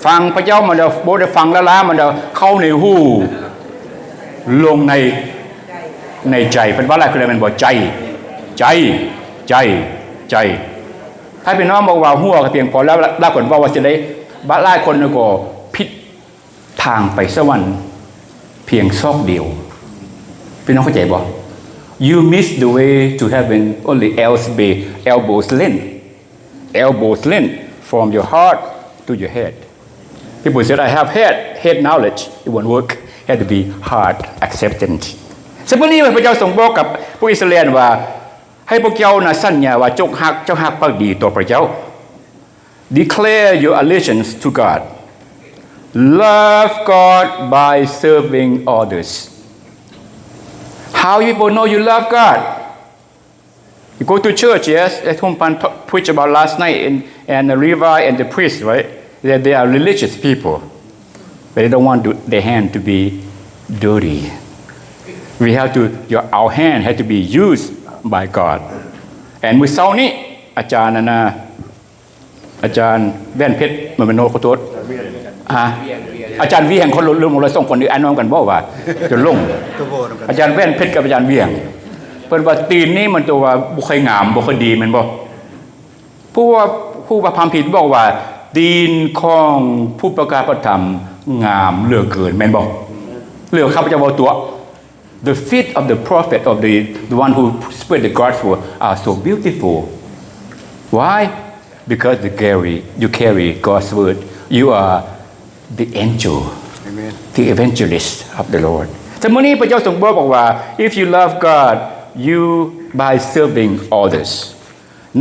ຟັງພະເຈົ້າ ມັນຈະບໍ່ໄດ້ຟັງລ້າໆ ມັນຈະເຂົ້າໃນຫູ ລົງໃນ ໃນໃຈ. ເພິ່ນວ່າຫຼາຍຄືແມ່ນບໍ່? ໃຈ ໃຈ ໃຈ ໃຈ. ຖ້າພີ່ນ້ອງບອກວ່າຫົວກໍພຽງພໍແລ້ວ ຫຼາຍຄົນເວົ້າວ່າຊິໄດ້ ບາງຫຼາຍຄົນກໍຜິດທາງໄປສະຫວັນພຽງຊອກດຽວ. ພີ່ນ້ອງເຂົ້າໃຈບໍ່? You miss the way to heaven only elbows, elbows length. Elbows length from your heart to your head. People said, I have head, head knowledge, it won't work. Had to be heart acceptance. ສະບັບນີ້ພະເຈົ້າຊົງບອກກັບພວກອິດສະຣາແອນວ່າ ໃຫ້ພວກເຈົ້ານະສັນຍາວ່າ ຈົ່ງຮັກ ເຈົ້າຮັກພັກດີຕໍ່ພະເຈົ້າ. Declare your allegiance to God. Love God by serving others. How you people know you love God? You go to church, yes, as Hungpan t- preached about last night, and, and the Levi and the priest, right? They, they are religious people. But they don't want to, their hand to be dirty. We have to, your, our hand has to be used by God. And ມື້ເຊົ້ານີ້ ອາຈານ ອັນນ່າ ອາຈານແວ່ນເພັດ ບໍ່ແມ່ນ ໂນ ຂໍໂທດ ອາ ອາຈານວຽງ ຄົນລົງ ລົງ ລົງ ສອງຄົນນີ້ ອ້າຍນ້ອງກັນບໍ່ວ່າ ຈົນຫຼົງ ອາຈານແວ່ນເພັດກັບອາຈານວຽງ ເພິ່ນວ່າຕີນນີ້ມັນຕົວວ່າບໍ່ຄ່ອຍງາມ ບໍ່ຄ່ອຍດີ ແມ່ນບໍ່? ເພາະວ່າ ເພາະວ່າພະຄຳພີບອກວ່າ ຕີນຂອງຜູ້ປະກາດພະທຳງາມເຫຼືອເກີນ ແມ່ນບໍ່? ຫຼືຂ້າພະເຈົ້າເວົ້າຕົວະ? The feet of the prophet, of the, the one who spread the gospel, are so beautiful. Why? Because they carry, you carry God's word. You are the angel, Amen. The evangelist of the Lord. ແຕ່ມື້ນີ້ພະເຈົ້າຊົງບອກວ່າ if you love God, you by serving others.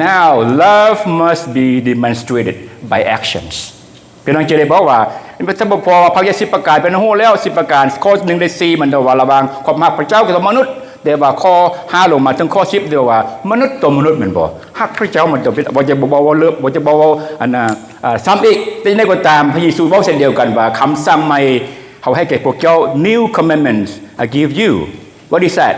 Now, love must be demonstrated by actions. ພີ່ນ້ອງຈະໄດ້ບອກວ່າ ຖ້າບໍ່ພໍວ່າພະວິຊາສິບປະການ ເປັນຮູ້ແລ້ວສິບປະການ ຂໍ້ໜຶ່ງໄດ້ສີ່ ມັນເວົ້າວ່າລະຫວ່າງຄວາມຮັກພະເຈົ້າກັບມະນຸດ ແຕ່ວ່າຂໍ້ຫ້າລົງມາເຖິງຂໍ້ສິບ ເວົ້າວ່າມະນຸດຕໍ່ມະນຸດ ແມ່ນບໍ່? ຮັກພະເຈົ້າມັນຕ້ອງເປັນ ບໍ່ຈະບໍ່ເວົ້າເລີບ ບໍ່ຈະບໍ່ເວົ້າອັນນະ ອາ ຊ້ຳອີກ. ແຕ່ໃດກໍຕາມ ພະເຢຊູເວົ້າເຊັ່ນດຽວກັນວ່າ ຄຳສັ່ງໃໝ່ເຮົາໃຫ້ແກ່ພວກເຈົ້າ New commandments I give you. What is that?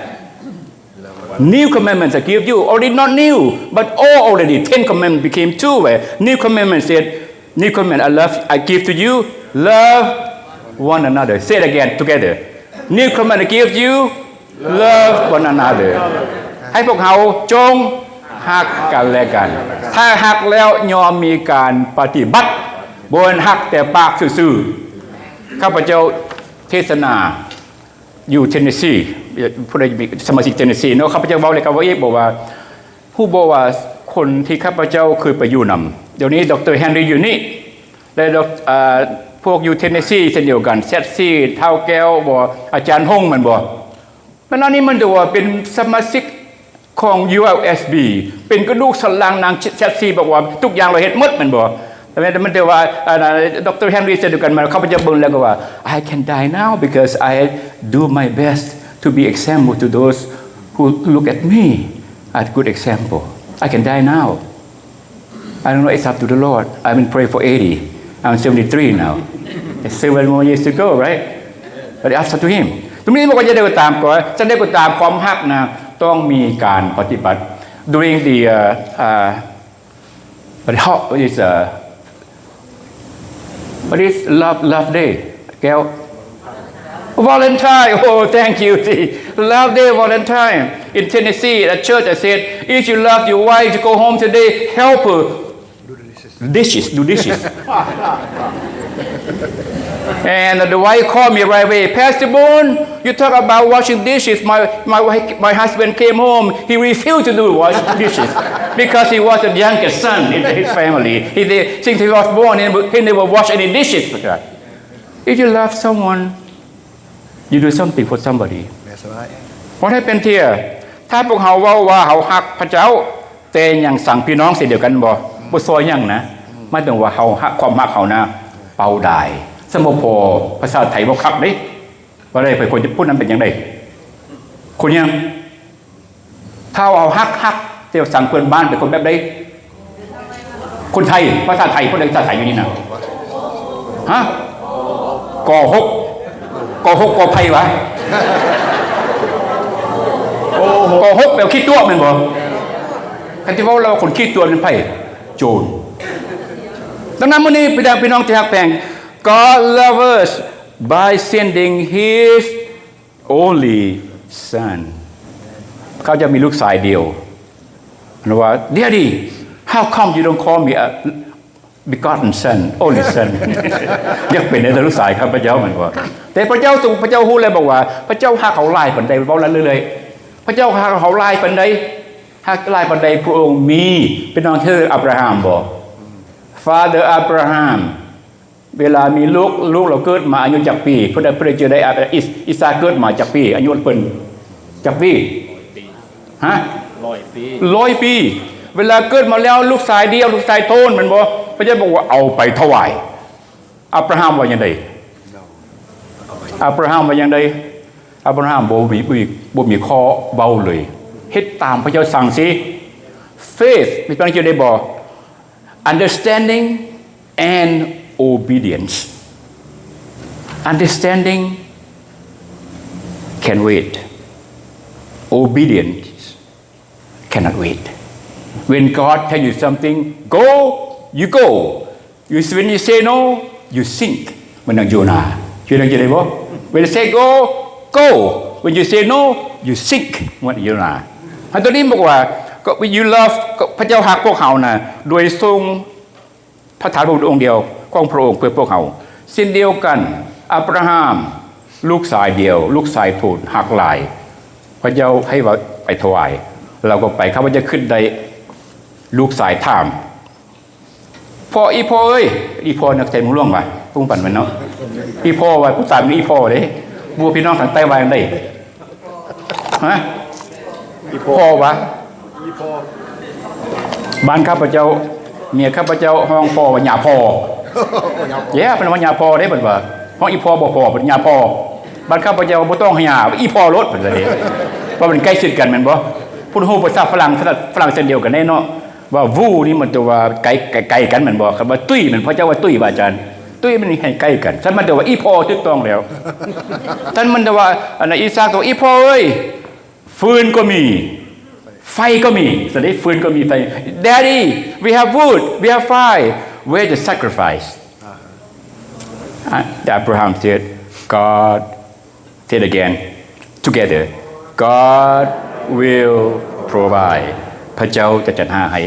New commandments I give you, already not new, but old already. Ten commandments became two, where new commandments said, new commandment I love, I give to you, love one another. Say it again together. New commandment I give you, love one another. ໃຫ້ພວກເຮົາຈົ່ງຮັກກັນແລະກັນ. ຖ້າຮັກແລ້ວຍ່ອມມີການປະຕິບັດ, ບໍ່ແມ່ນຮັກແຕ່ປາກຊື່ໆ. ຂ້າພະເຈົ້າເທດສະໜາ ຢູ່ເທນເນຊີ ຜູ້ໃດມີສະມາຊິກເທນເນຊີເນາະ ຂ້າພະເຈົ້າເວົ້າແລ້ວກໍເວົ້າອີກ ບອກວ່າ ຮູ້ບໍ່ວ່າຄົນທີ່ຂ້າພະເຈົ້າເຄີຍໄປຢູ່ນຳ ດຽວນີ້ ດຣ ແຮນຣີ ຢູ່ນີ້ ແລະ ດຣ ອາ ພວກຢູ່ເທນເນຊີເຊັ່ນດຽວກັນ ແຊັດຊີ ທ້າວແກ້ວບໍ ອາຈານຫົງ ແມ່ນບໍ່? ເວລານີ້ມັນຖືວ່າເປັນສະມາຊິກ ຂອງ ULSB ເປັນກະດູກສັນຫຼັງນາງ ແຊັດຊີ ບອກວ່າທຸກຢ່າງລາວເຮັດໝົດແມ່ນບໍ່? ແຕ່ມັນຖືວ່າ ອາ ດຣ ແຮນຣີ ເຊັ່ນດຽວກັນ ມາ ຂ້າພະເຈົ້າເບິ່ງແລ້ວກໍວ່າ I can die now because I do my best to be example to those who look at me as good example. I can die now. I don't know, it's up to the Lord. I've been praying for eighty. I'm seventy-three now. It's seven more years to go, right? But it's up to him. ຕົງນີ້ບໍ່ວ່າຈະໄດ້ກໍຕາມ ກໍຈະໄດ້ກໍຕາມ ຄວາມຮັກນະ ຕ້ອງມີການປະຕິບັດ. During the, uh, uh, what is, uh, what is love, love day? ແກ້ວ Valentine. Oh, thank you. See, love day, Valentine. In Tennessee, at church, I said, if you love your wife, you go home today, help her. Dishes, do dishes. And the wife called me right away, Pastor Boone, you talk about washing dishes. My, my wife, my husband came home, he refused to do wash dishes because he was the youngest son in his family. He did, since he was born, he never, he never washed any dishes. If you love someone, you do something for somebody. That's right. What happened here? ຖ້າພວກເຮົາເວົ້າວ່າເຮົາຮັກພະເຈົ້າ ແຕ່ຍັງຊັງພີ່ນ້ອງເຊັ່ນດຽວກັນບໍ່ ບໍ່ຊ່ອຍຫຍັງນະ ໝາຍເຖິງວ່າເຮົາຮັກ ຄວາມຮັກເຮົານະ ເປົ່າດາຍ. ຊັ້ນບໍ່ພໍ ພາສາໄທບໍ່ຄັກເດ້ ວ່າໄດ້ໄປຄົນຈະ ຜູ້ນັ້ນເປັນຫຍັງໃດ ຄົນຫຍັງ? ຖ້າເຮົາຮັກ ຮັກ ແຕ່ວ່າສັງເພື່ອນບ້ານເປັນຄົນແບບໃດ? ຄົນໄທ ພາສາໄທ ຜູ້ໃດພາສາໄທຢູ່ນີ້ນະ? ຮະ? ກ ຫົກ ກ ຫົກ ກ ໄພຫວາ? ກ ຫົກ ແປວ່າຂີ້ຕົວະແມ່ນບໍ່? ຄັນຊິເວົ້າແລ້ວ ຄົນຂີ້ຕົວະແມ່ນໃຜ? ໂຈນ. ດັ່ງນັ້ນ ມື້ນີ້ ພີ່ນ້ອງ ພີ່ນ້ອງທີ່ຮັກແພງ God love us by sending his only son. ເຂົາຈະມີລູກຊາຍດຽວ ເພິ່ນວ່າ Daddy, how come you don't call me a begotten son, only son? ຢາກເປັນແຕ່ລູກຊາຍຂ້າພະເຈົ້າ ແມ່ນບໍ່? ແຕ່ພະເຈົ້າ ພະເຈົ້າຮູ້ແລ້ວ ບອກວ່າ ພະເຈົ້າຮັກເຮົາຫຼາຍປານໃດ ເວົ້າເລື້ອຍໆ ພະເຈົ້າຮັກເຮົາຫຼາຍປານໃດ? ຮັກຫຼາຍປານໃດ? ພະອົງມີ ພີ່ນ້ອງເຄີຍເຫັນອາບຣາຮາມບໍ່? Father Abraham ເວລາມີລູກ ລູກລາວເກີດມາອາຍຸຈັກປີ? ຜູ້ໃດ ຜູ້ໃດຈື່ໄດ້? ອາ ອີ ອີສາກເກີດມາຈັກປີ? ອາຍຸເພິ່ນຈັກປີ? ຮະ? ຮ້ອຍປີ ຮ້ອຍປີ. ເວລາເກີດມາແລ້ວ ລູກຊາຍດຽວ ລູກຊາຍໂທນ ແມ່ນບໍ່? ພະເຈົ້າບອກວ່າ ເອົາໄປຖວາຍ. ອາບຣາຮາມວ່າຫຍັງໃດ? ອາບຣາຮາມວ່າຫຍັງໃດ? ອາບຣາຮາມບໍ່ມີ ບໍ່ມີ ບໍ່ມີຂໍ້ເວົ້າເລີຍ ເຮັດຕາມພະເຈົ້າສັ່ງຊີ້. Faith ມີຟັງຊື່ໄດ້ບໍ່? Understanding and obedience. Understanding can wait. Obedience cannot wait. When God tell you something, go, you go. You, when you say no, you sink. ເໝືອນນາງໂຢນາ ຢູ່ນຳຢູ່ໄດ້ບໍ່? When you say go, go. When you say no, you sink. ເໝືອນໂຢນາ. ອັນຕົວນີ້ບອກວ່າ ກໍ when you love ກໍພະເຈົ້າຮັກພວກເຮົານະ ໂດຍສົ່ງ ພະທາດພະບຸດອົງດຽວຂອງພະອົງເພື່ອພວກເຮົາ. ເຊັ່ນດຽວກັນ ອາບຣາຮາມ ລູກຊາຍດຽວ ລູກຊາຍໂທນ ຮັກຫຼາຍ ພະເຈົ້າໃຫ້ວ່າໄປຖວາຍ ລາວກໍໄປ. ຂ້າພະເຈົ້າຄິດໄດ້ ລູກຊາຍຖາມ ພໍ່ ອີ່ພໍ່ເອີຍ ອີ່ພໍ່ນັກໃສ່ໝວກຫຼວງຫວາ? ປຸງປັນແມ່ນເນາະ ອີ່ພໍ່ວ່າ ຜູ້ຕາຍມີອີ່ພໍ່ເດ້. ບໍ່ ພີ່ນ້ອງທາງໃຕ້ວ່າຈັ່ງໃດ? ຮະ? ພໍ່ວະ? ອີ່ພໍ່. ບ້ານຂ້າພະເຈົ້າ ເມຍຂ້າພະເຈົ້າຮ້ອງພໍ່ວ່າ ຍາພໍ່. ເຈົ້າ ເພິ່ນວ່າ ຍາພໍ່ເດ້ ເພິ່ນວ່າ. ຮ້ອງອີ່ພໍ່ບໍ່ພໍ ເພິ່ນ ຍາພໍ່. ບ້ານຂ້າພະເຈົ້າບໍ່ຕ້ອງໃຫ້ຍາ ອີ່ພໍ່ໂລດ ເພິ່ນວ່າເດ້. ເພາະມັນໃກ້ຊິດກັນແມ່ນບໍ່? ເພິ່ນຮູ້ພາສາຝຣັ່ງ ຝຣັ່ງເຊັ່ນດຽວກັນເດ້ເນາະ ວ່າ vous ນີ້ມັນແປວ່າໄກ ໄກ ໄກກັນແມ່ນບໍ່? ຄຳວ່າຕຸ້ຍ ມັນ ພະເຈົ້າວ່າຕຸ້ຍ ວ່າອາຈານ ຕຸ້ຍມັນໃຫ້ໃກ້ກັນ. ຊັ້ນມັນແປວ່າ ອີ່ພໍ່ ຖືກຕ້ອງແລ້ວ. ຊັ້ນມັນແປວ່າ ອັນນັ້ນ ອີສາກ ຕົວ ອີ່ພໍ່ເອີຍ ຟືນກໍມີ ໄຟກໍມີ. ສະເດັດຟືນກໍມີໄຟ. Daddy, we have wood, we have fire. Where the sacrifice? And Abraham said, God, say it again, together, God will provide. ພະເຈົ້າຈະຈັດຫາໃຫ້.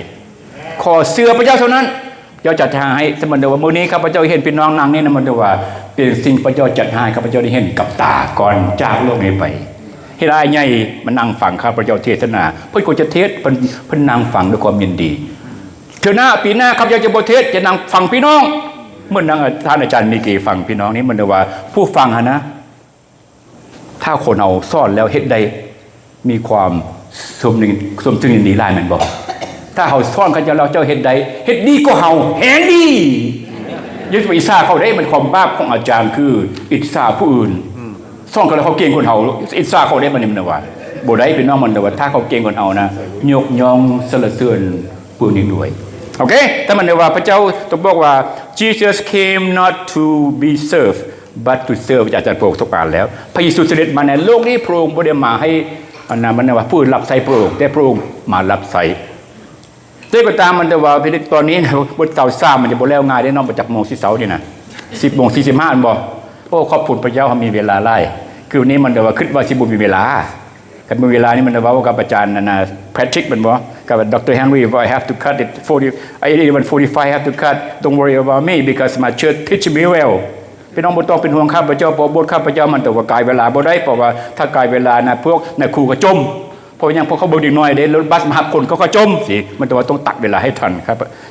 ຂໍເຊື່ອພະເຈົ້າເທົ່ານັ້ນ. ພະເຈົ້າຈັດຫາໃຫ້. ສະເໝືອນວ່າມື້ນີ້ຂ້າພະເຈົ້າເຫັນພີ່ນ້ອງນັ່ງນີ້ນະ ມັນຖືວ່າເປັນສິ່ງພະເຈົ້າຈັດຫາໃຫ້ ຂ້າພະເຈົ້າໄດ້ເຫັນກັບຕາກ່ອນຈາກໂລກນີ້ໄປ. ເຫັນອ້າຍໃຫຍ່ມານັ່ງຟັງຂ້າພະເຈົ້າເທດສະໜາ ເພິ່ນກໍຈະເທດ ເພິ່ນ ເພິ່ນນັ່ງຟັງດ້ວຍຄວາມຍິນດີ. ເທື່ອໜ້າ ປີໜ້າ ຂ້າພະເຈົ້າຈະບໍ່ເທດ ຈະນັ່ງຟັງພີ່ນ້ອງ ເໝືອນດັ່ງທ່ານອາຈານມີກີຟັງພີ່ນ້ອງນີ້ ມັນຖືວ່າຜູ້ຟັງຫັ້ນນະ ຖ້າຄົນເຮົາສອນແລ້ວເຮັດໄດ້ ມີຄວາມຊົມ ຊົມຊື່ນຍິນດີຫຼາຍແມ່ນບໍ່? ຖ້າເຮົາສອນເຂົາເຈົ້າແລ້ວເຂົາເຈົ້າເຮັດໄດ້ ເຮັດດີກວ່າເຮົາ ແຮງດີ. ຢ່າໄປອິດສາເຂົາເດ້ ມັນຄວາມບາບຂອງອາຈານຄືອິດສາຜູ້ອື່ນ. ສອນເຂົາແລ້ວເຂົາເກັ່ງກວ່າເຮົາ ອິດສາເຂົາເດ້. ບັດນີ້ມັນວ່າບໍ່ໄດ້ພີ່ນ້ອງ ມັນວ່າຖ້າເຂົາເກັ່ງກວ່າເຮົານະ ຍົກຍ້ອງສັນລະເສີນຜູ້ອື່ນອີກດ້ວຍ. ໂອເຄ ແຕ່ມັນໄດ້ວ່າພະເຈົ້າຕ້ອງບອກວ່າ Jesus came not to be served but to serve. ອາຈານ ພະອົງຊົງອ່ານແລ້ວ ພະເຢຊູສະເດັດມາໃນໂລກນີ້ ພະອົງບໍ່ໄດ້ມາໃຫ້ ອັນນັ້ນ ມັນວ່າຜູ້ອື່ນຮັບໃຊ້ພະອົງ ແຕ່ພະອົງມາຮັບໃຊ້. ແຕ່ກໍຕາມ ມັນແຕ່ວ່າ ຕອນນີ້ນະ ບົດຊາວສາມ ມັນຈະບໍ່ແລ້ວງ່າຍເດ້ເນາະ ມາຈາກໂມງຊິເຊົ້ານີ້ນະ ສິບໂມງສີ່ສິບຫ້າ ແມ່ນບໍ່? ໂອ້ ຂອບຄຸນພະເຈົ້າ ເຮົາມີເວລາຫຼາຍ. ຄືນີ້ມັນແຕ່ວ່າຄິດວ່າຊິບໍ່ມີເວລາ ຄັນມີເວລານີ້ມັນເວົ້າກັບອາຈານ ອັນນະ Patrick ແມ່ນບໍ່? ກັບ Dr Henry, I have to cut it forty, I even forty-five have to cut. Don't worry about me because my church teach me well. ພີ່ນ້ອງບໍ່ຕ້ອງເປັນຫ່ວງຂ້າພະເຈົ້າ ເພາະບົດຂ້າພະເຈົ້າມັນແຕ່ວ່າກາຍເວລາບໍ່ໄດ້ ເພາະວ່າຖ້າກາຍເວລານະ ພວກນາຍຄູກໍຈົ່ມ. ເພາະຫຍັງ? ເພາະເຂົາເບິ່ງເດັກນ້ອຍເດ້ ລົດບັສມາຮັບຄົນເຂົາກໍຈົ່ມຊີ້. ມັນແຕ່ວ່າຕ້ອງຕັດເວລາໃຫ້ທັນ.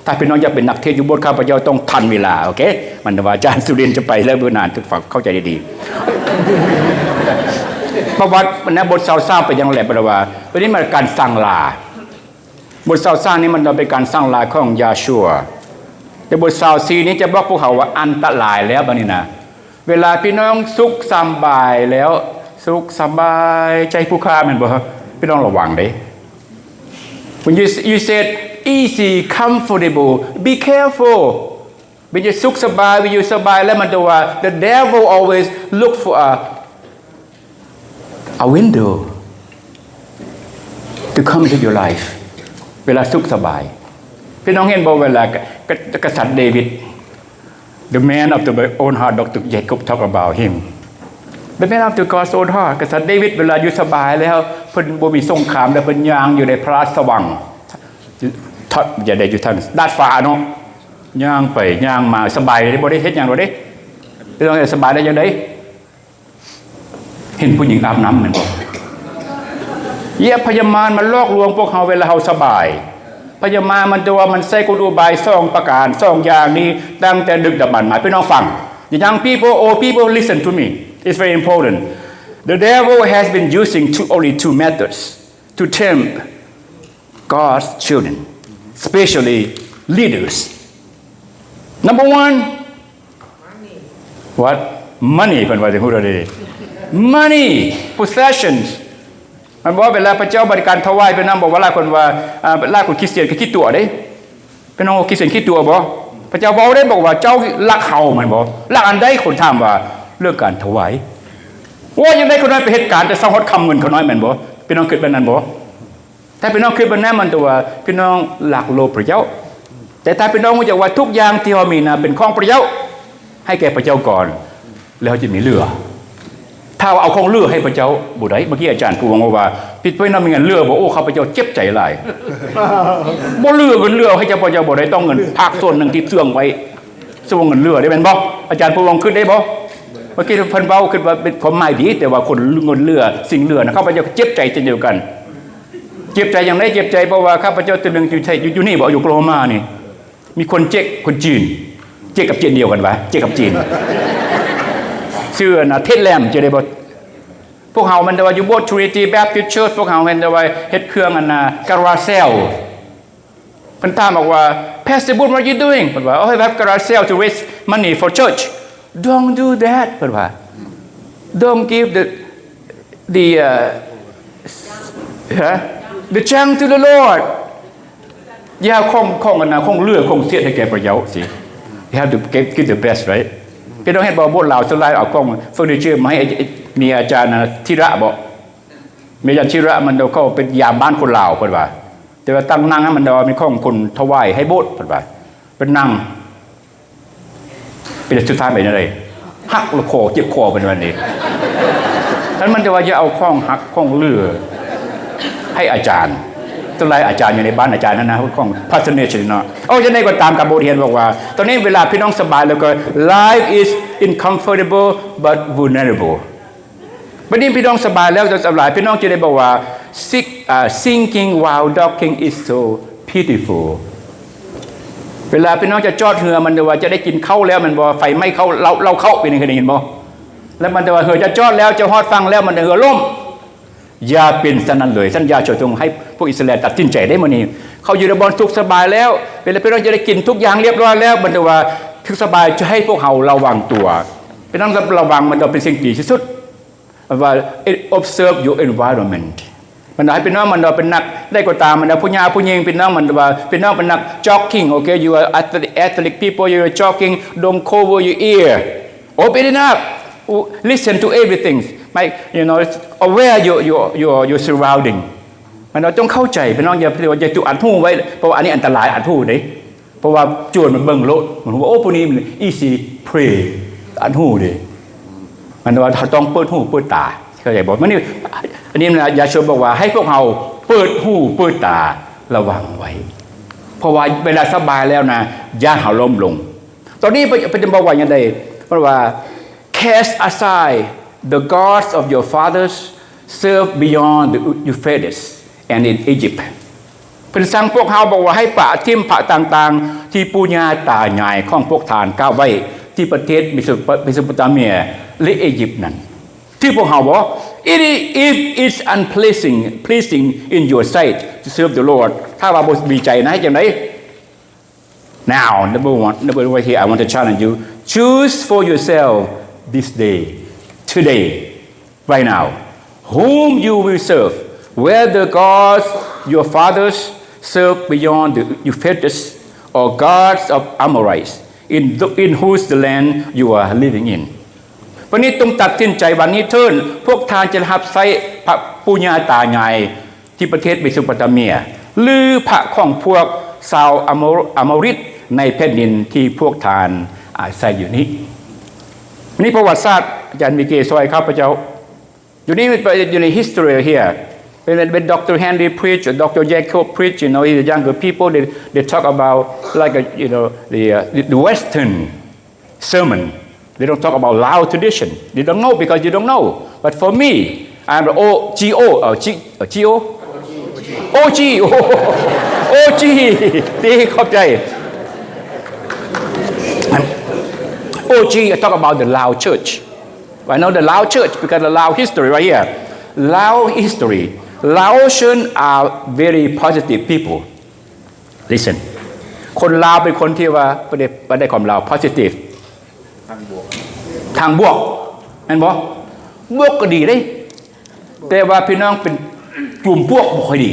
ຖ້າພີ່ນ້ອງຢາກເປັນນັກເທດຢູ່ໂບດຂ້າພະເຈົ້າ ຕ້ອງທັນເວລາ. ໂອເຄ ມັນແຕ່ວ່າອາຈານສຸລິນຈະໄປແລ້ວ ເບິ່ງນານ ທຸກຝ່າຍເຂົ້າໃຈດີໆ. ປະຫວັດໃນບົດຊາວສາມເປັນຫຍັງແຫຼະ ແປວ່າ ອັນນີ້ມັນການສັ່ງລາ. ບົດຊາວສາມນີ້ມັນເປັນການສັ່ງລາຂອງຢາຊູວ. ແຕ່ບົດຊາວສີ່ນີ້ຈະບອກພວກເຮົາວ່າອັນຕະລາຍແລ້ວ. ບັດນີ້ນະ ເວລາພີ່ນ້ອງສຸກສະບາຍແລ້ວ ສຸກສະບາຍໃຈຜູ້ຂ້າ ແມ່ນບໍ່? ພີ່ນ້ອງລະວັງເດ້. When you, you said easy, comfortable, be careful. When you ສຸກສະບາຍ when you ສະບາຍແລ້ວ ມັນແປວ່າ the devil always look for a, a window to come into your life. ເວລາສຸກສະບາຍ ພີ່ນ້ອງເຫັນບໍ່? ເວລາກະ ກະ ກະສັດເດວິດ The man after my own heart, Dr Jacob talk about him. The man after God's own heart. ກະສັດເດວິດ ເວລາຢູ່ສະບາຍແລ້ວ ເພິ່ນບໍ່ມີສົງຄາມແລ້ວ ເພິ່ນຍ່າງຢູ່ໃນພະລາຊະວັງ ຢູ່ ຈະໄດ້ຢູ່ທາງດາດຟ້າເນາະ ຍ່າງໄປຍ່າງມາສະບາຍເດ້ ບໍ່ໄດ້ເຮັດຫຍັງດອກເດ້. ພີ່ນ້ອງ ສະບາຍໄດ້ຈັ່ງໃດ? ເຫັນຜູ້ຍິງອາບນ້ຳແມ່ນບໍ່? ເຢຍ ພະຍາມານມັນຫຼອກລວງພວກເຮົາເວລາເຮົາສະບາຍ. ພະຍາມານມັນແຕ່ວ່າມັນໃຊ້ກົນອຸບາຍສອງປະການ ສອງຢ່າງນີ້ ຕັ້ງແຕ່ດຶກດຳບັນມາ. ພີ່ນ້ອງຟັງ Young people, old people, listen to me. It's very important. The devil has been using two, only two methods to tempt God's children, especially leaders. Number one, what? Money. ເພິ່ນວ່າຈັ່ງຮູ້ເດ້. Money, possessions. ມັນບອກເວລາພະເຈົ້າບັດການຖວາຍ ເປັນນຳ ບອກວ່າຫຼາຍຄົນວ່າ ອາ ຫຼາຍຄົນຄຣິສຕຽນກໍຂີ້ຕົວະເດ້. ເປັນນ້ອງຄຣິສຕຽນຂີ້ຕົວະບໍ່? ພະເຈົ້າເວົ້າໄດ້ ບອກວ່າເຈົ້າລັກເຮົາແມ່ນບໍ່? ລັກອັນໃດ? ຄົນຖາມວ່າເລື່ອງການຖວາຍ. ໂອ້ຍ ຈັ່ງໃດ ຂ້ານ້ອຍໄປເຮັດການແຕ່ເຊົ້າຮອດຄ່ຳ ເງິນຂ້ານ້ອຍແມ່ນບໍ່? ພີ່ນ້ອງຄິດແບບນັ້ນບໍ່? ຖ້າພີ່ນ້ອງຄິດແບບນັ້ນ ມັນແຕ່ວ່າພີ່ນ້ອງລັກໂລບພະເຈົ້າ. ແຕ່ຖ້າພີ່ນ້ອງຮູ້ຈັກວ່າທຸກຢ່າງທີ່ເຮົາມີນະເປັນຂອງພະເຈົ້າ ໃຫ້ແກ່ພະເຈົ້າກ່ອນ ແລ້ວເຮົາຈະມີເຫຼືອ. ຖ້າວ່າເອົາຂອງເຫຼືອໃຫ້ພະເຈົ້າບໍ່ໄດ້. ເມື່ອກີ້ອາຈານຜູ້ຫວັງເວົ້າວ່າ ພີ່ນ້ອງມີເງິນເຫຼືອບໍ່? ໂອ້ ຂ້າພະເຈົ້າເຈັບໃຈຫຼາຍ. ບໍ່ເຫຼືອ ເງິນເຫຼືອໃຫ້ເຈົ້າ ພະເຈົ້າບໍ່ໄດ້. ຕ້ອງເງິນພາກສ່ວນໜຶ່ງທີ່ເຊື່ອງໄວ້ ສ່ວນເງິນເຫຼືອໄດ້ແມ່ນບໍ່? ອາຈານຜູ້ຫວັງຄິດໄດ້ບໍ່? ເມື່ອກີ້ເພິ່ນເວົ້າ ຄິດວ່າເປັນຄວາມໝາຍດີ ແຕ່ວ່າຄົນເງິນເຫຼືອ ສິ່ງເຫຼືອນະ ຂ້າພະເຈົ້າກໍເຈັບໃຈເຊັ່ນດຽວກັນ. ເຈັບໃຈຢ່າງໃດ? ເຈັບໃຈເພາະວ່າຂ້າພະເຈົ້າເທື່ອໜຶ່ງຢູ່ໄທ ຢູ່ ຢູ່ນີ້ບໍ່? ຢູ່ໂອຄລາໂຮມານີ້ ມີຄົນເຈັກ ຄົນຈີນ ເຈັກກັບຈີນດຽວກັນວະ ເຈັກກັບຈີນ ຊື່ອັນນະ ເທັດແລມ ເຈົ້າໄດ້ບໍ່? ພວກເຮົາແມ່ນແຕ່ວ່າຢູ່ໂບດ Trinity Baptist Church ພວກເຮົາແມ່ນແຕ່ວ່າເຮັດເຄື່ອງອັນນ່າ Carousel. ເພິ່ນຖາມບອກວ່າ Pastor Boone, what you doing? ເພິ່ນວ່າ Oh, I have Carousel to raise money for church. Don't do that. ເພິ່ນວ່າ Don't give the the uh, huh? The junk to the Lord. ຢ່າເອົາຂອງ ຂອງອັນນ່າ ຂອງເຫຼືອ ຂອງສຽດໃຫ້ແກ່ພະເຈົ້າຊິ. You have to give, give the best, right? ພີ່ນ້ອງເຫັນບໍ່ ໂບດລາວສ່ວນຫຼາຍເອົາຂອງເຟີນີເຈີມາໃຫ້ ມີອາຈານທີລະບໍ ມີອາຈານທີລະ ມັນເຂົາເປັນຍາມບ້ານຄົນລາວເພິ່ນວ່າ ແຕ່ວ່າຕັ້ງນັ່ງໃຫ້ມັນວ່າເປັນຂອງຄົນຖວາຍໃຫ້ໂບດເພິ່ນວ່າ ເປັນນັ່ງ ເປັນສຸດທ້າຍເປັນຈັ່ງໃດ ຫັກລະຄໍ ເຈັບຄໍເພິ່ນວ່ານີ້. ນັ້ນມັນຈະວ່າຢ່າເອົາຂອງຫັກຂອງເຫຼືອໃຫ້ອາຈານ. ສ່ວນຫຼາຍອາຈານຢູ່ໃນບ້ານອາຈານນັ້ນນະ ຂອງ patronage ເນາະ. ເອົາຈັ່ງໃດກໍຕາມ ການບົດຮຽນບອກວ່າ ຕອນນີ້ເວລາພີ່ນ້ອງສະບາຍແລ້ວກໍ life is uncomfortable but vulnerable. ບັດນີ້ພີ່ນ້ອງສະບາຍແລ້ວ ສະບາຍ ພີ່ນ້ອງຈະໄດ້ບອກວ່າ Sink- ອ່າ sinking while docking is so pitiful. ເວລາພີ່ນ້ອງຈະຈອດເຮືອ ມັນຈະວ່າຈະໄດ້ກິນເຂົ້າແລ້ວ ແມ່ນບໍ່? ໄຟໄໝ້ເຂົ້າ ເຫຼົ້າ ເຫຼົ້າເຂົ້າ ເປັນຫຍັງ ເຄີຍໄດ້ຍິນບໍ່? ແລ້ວມັນຈະວ່າເຮືອຈະຈອດແລ້ວ ຈະຮອດຝັ່ງແລ້ວ ມັນເຮືອລົ້ມ. ຢ່າເປັນຊັ້ນນັ້ນເລີຍ. ສັນຍາເຊີຍຈົ່ງໃຫ້ພວກອິດສະຣາເອນຕັດສິນໃຈໄດ້ມື້ນີ້. ເຂົາຢູ່ໃນບ່ອນສຸກສະບາຍແລ້ວ. ເວລາພີ່ນ້ອງຈະໄດ້ກິນທຸກຢ່າງລຽບຮ້ອຍແລ້ວ ມັນຈະວ່າສຸກສະບາຍ ຈະໃຫ້ພວກເຮົາລະວັງຕົວ. ພີ່ນ້ອງລະວັງ ມັນຈະເປັນສິ່ງດີທີ່ສຸດ. ວ່າ observe your environment. ບັນດາໃຫ້ພີ່ນ້ອງ ບັນດາເປັນນັກໃດກໍຕາມ ບັນດາຜູ້ຍາຜູ້ຍິງ ພີ່ນ້ອງ ບັນດາວ່າພີ່ນ້ອງເປັນນັກ jogging, okay, you are athletic, athletic people, you are jogging, don't cover your ear. Open it up. Listen to everything. Like, you know, aware your, your, your, your surrounding. ມັນຕ້ອງເຂົ້າໃຈ ພີ່ນ້ອງ ຢ່າ ຢ່າຈຸອັດຫູໄວ້ ເພາະວ່າອັນນີ້ອັນຕະລາຍ ອັດຫູເດ້. ເພາະວ່າໂຈນມັນເບິ່ງໂລດ ມັນຮູ້ວ່າ ໂອ້ ຜູ້ນີ້ມັນ easy prey ອັນຫູເດ້. ມັນວ່າເຮົາຕ້ອງເປີດຫູເປີດຕາ ເຂົ້າໃຈບໍ່? ມັນນີ້ ອັນນີ້ນະ ຢາໂຊບອກວ່າໃຫ້ພວກເຮົາເປີດຫູເປີດຕາ ລະວັງໄວ້ ເພາະວ່າເວລາສະບາຍແລ້ວນະ ຢ້ານເຮົາລົ້ມລົງ. ຕອນນີ້ເພິ່ນ ເພິ່ນຈະບອກວ່າຫຍັງໃດ? ເພິ່ນວ່າ Cast aside the gods of your fathers served beyond the Euphrates and in Egypt. ເພິ່ນສັ່ງພວກເຮົາ ບອກວ່າໃຫ້ປະຖິ້ມພະຕ່າງໆ ທີ່ປູ່ຍ່າຕາຍາຍຂອງພວກທ່ານກາບໄວ້ທີ່ປະເທດເມໂສໂປຕາເມຍ ແລະ ເອຢິບນັ້ນ. ຖືພວກເຮົາບໍ່? If it's unpleasing, pleasing in your sight to serve the Lord, ຖ້າວ່າບໍ່ດີໃຈນະ ເຮັດຈັ່ງໃດ? Now, number one, number one here, I want to challenge you. Choose for yourself this day, today, right now, whom you will serve, whether gods your fathers served beyond the Euphrates or gods of Amorites in, the, in whose land you are living in. ວັນນີ້ຈົ່ງຕັດສິນໃຈວັນນີ້ເທີ້ນ ພວກທ່ານຈະຮັບໃຊ້ພະປູ່ຍ່າຕາຍາຍ ທີ່ປະເທດເມໂສໂປຕາເມຍ ຫຼື ພະຂອງພວກຊາວອາໂມ ອາໂມຣິດ ໃນແຜ່ນດິນທີ່ພວກທ່ານອາໄສຢູ່ນີ້. ນີ້ປະຫວັດສາດ ອາຈານມິເກຊ່ອຍຂ້າພະເຈົ້າ ຢູ່ນີ້ ຢູ່ໃນ history here. When, when Doctor Henry preach, Doctor Jacob preach, you know, the younger people, they, they talk about, like, uh, you know, the, uh, the, the Western sermon. They don't talk about Lao tradition. They don't know because you don't know. But for me, I'm O G O, uh, G, uh, G O? O G, O G. ດີ ຂອບໃຈ. O G, I talk about the Lao church. I know the Lao church because the Lao history right here. Lao history. Laotians are very positive people. Listen. ຄົນລາວເປັນຄົນທີ່ວ່າ ປະເດັດ ປະເດັດຄວາມລາວ positive ທາງບວກ ທາງບວກ ແມ່ນບໍ່? ບວກກໍດີເດ້ ແຕ່ວ່າພີ່ນ້ອງເປັນຈຸ່ມປວກບໍ່ຄ່ອຍດີ